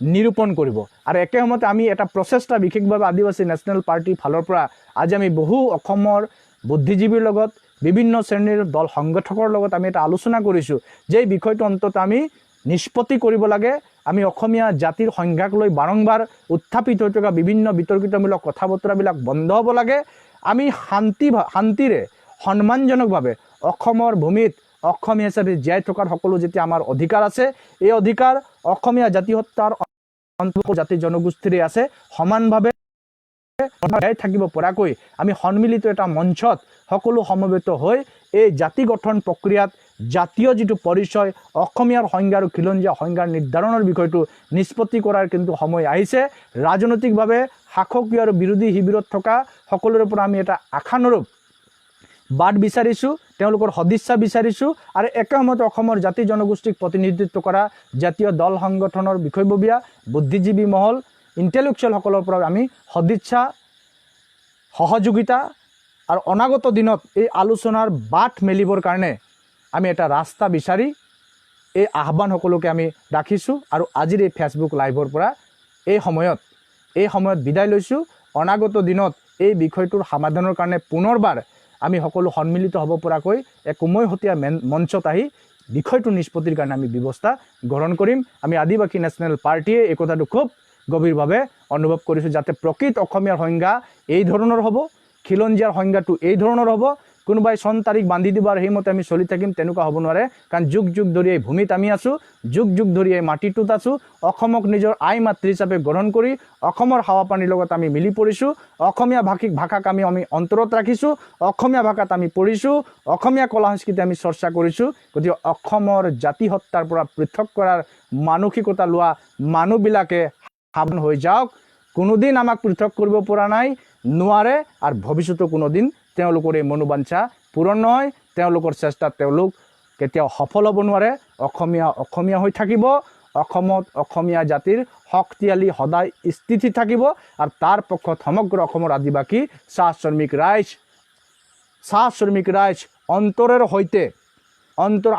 নিৰূপণ কৰিব। আৰু একে সময়তে আমি এটা প্ৰচেষ্টা বিশেষভাৱে আদিবাসী নেশ্যনেল পাৰ্টীৰ ফালৰ পৰা আজি আমি বহু অসমৰ বুদ্ধিজীৱীৰ লগত, বিভিন্ন শ্ৰেণীৰ দল সংগঠকৰ লগত আমি এটা আলোচনা কৰিছোঁ যে এই বিষয়টো অন্ততঃ আমি নিষ্পত্তি কৰিব লাগে। আমি অসমীয়া জাতিৰ সংজ্ঞাক লৈ বাৰম্বাৰ উত্থাপিত হৈ থকা বিভিন্ন বিতৰ্কিতমূলক কথা বতৰাবিলাক বন্ধ হ'ব লাগে। আমি শান্তিৰে সন্মানজনকভাৱে অসমৰ ভূমিত অসমীয়া হিচাপে জীয়াই থকাৰ সকলো যেতিয়া আমাৰ অধিকাৰ আছে, এই অধিকাৰ অসমীয়া জাতিসত্তাৰ অন্তৰ্গত জাতি জনগোষ্ঠীৰে আছে, সমানভাৱে জীয়াই থাকিব পৰাকৈ আমি সন্মিলিত এটা মঞ্চত সকলো সমবেত হৈ এই জাতি গঠন প্ৰক্ৰিয়াত জাতীয় যিটো পৰিচয়, অসমীয়াৰ সংজ্ঞা আৰু খিলঞ্জীয়া সংজ্ঞাৰ নিৰ্ধাৰণৰ বিষয়টো নিষ্পত্তি কৰাৰ কিন্তু সময় আহিছে। ৰাজনৈতিকভাৱে শাসকীয় আৰু বিৰোধী শিবিৰত থকা সকলোৰে পৰা আমি এটা আশানুৰূপ বাট বিচাৰিছোঁ, তেওঁলোকৰ সদিচ্ছা বিচাৰিছোঁ, আৰু একে সময়তে অসমৰ জাতি জনগোষ্ঠীক প্ৰতিনিধিত্ব কৰা জাতীয় দল সংগঠনৰ বিষয়ববীয়া, বুদ্ধিজীৱী মহল, ইণ্টেলেকচুৱেলসকলৰ পৰা আমি সদিচ্ছা, সহযোগিতা আৰু অনাগত দিনত এই আলোচনাৰ বাট মেলিবৰ কাৰণে আমি এটা ৰাস্তা বিচাৰি এই আহ্বান সকলোকে আমি ৰাখিছোঁ। আৰু আজিৰ এই ফেচবুক লাইভৰ পৰা এই সময়ত বিদায় লৈছোঁ। অনাগত দিনত এই বিষয়টোৰ সমাধানৰ কাৰণে পুনৰবাৰ আমি সকলো সন্মিলিত হ'ব পৰাকৈ এক উমৈহতীয়া মঞ্চত আহি বিষয়টো নিষ্পত্তিৰ কাৰণে আমি ব্যৱস্থা গ্ৰহণ কৰিম। আমি আদিবাসী নেশ্যনেল পাৰ্টীয়ে এই কথাটো খুব গভীৰভাৱে অনুভৱ কৰিছোঁ, যাতে প্ৰকৃত অসমীয়াৰ সংজ্ঞা এই ধৰণৰ হ'ব, খিলঞ্জীয়াৰ সংজ্ঞাটো এই ধৰণৰ হ'ব। কোনোবাই চন তাৰিখ বান্ধি দিব আৰু সেইমতে আমি চলি থাকিম, তেনেকুৱা হ'ব নোৱাৰে। কাৰণ যুগ যুগ ধৰি এই ভূমিত আমি আছোঁ, যুগ যুগ ধৰি এই মাটিটোত আছোঁ। অসমক নিজৰ আই মাতৃ হিচাপে গ্ৰহণ কৰি অসমৰ হাৱা পানীৰ লগত আমি মিলি পৰিছোঁ। অসমীয়া ভাষিক ভাষাক আমি অন্তৰত ৰাখিছোঁ, অসমীয়া ভাষাত আমি পঢ়িছোঁ, অসমীয়া কলা সংস্কৃতি আমি চৰ্চা কৰিছোঁ। গতিকে অসমৰ জাতিসত্তাৰ পৰা পৃথক কৰাৰ মানসিকতা লোৱা মানুহবিলাকে সাৱধান হৈ যাওক। কোনোদিন আমাক পৃথক কৰিব পৰা নাই, নোৱাৰে, আৰু ভৱিষ্যতেও কোনোদিন তেওঁলোকৰ এই মনোবাঞ্ছা পূৰণ নহয়। তেওঁলোকৰ চেষ্টাত তেওঁলোক কেতিয়াও সফল হ'ব নোৱাৰে। অসমীয়া অসমীয়া হৈ থাকিব, অসমত অসমীয়া জাতিৰ শক্তিশালী সদায় স্থিতি থাকিব, আৰু তাৰ পক্ষত সমগ্ৰ অসমৰ আদিবাসী চাহ শ্ৰমিক ৰাইজ অন্তৰেৰ সৈতে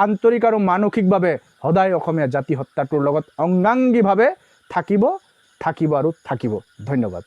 আন্তৰিক আৰু মানসিকভাৱে সদায় অসমীয়া জাতি সত্তাটোৰ লগত অংগাংগীভাৱে থাকিব, থাকিব আৰু থাকিব। ধন্যবাদ।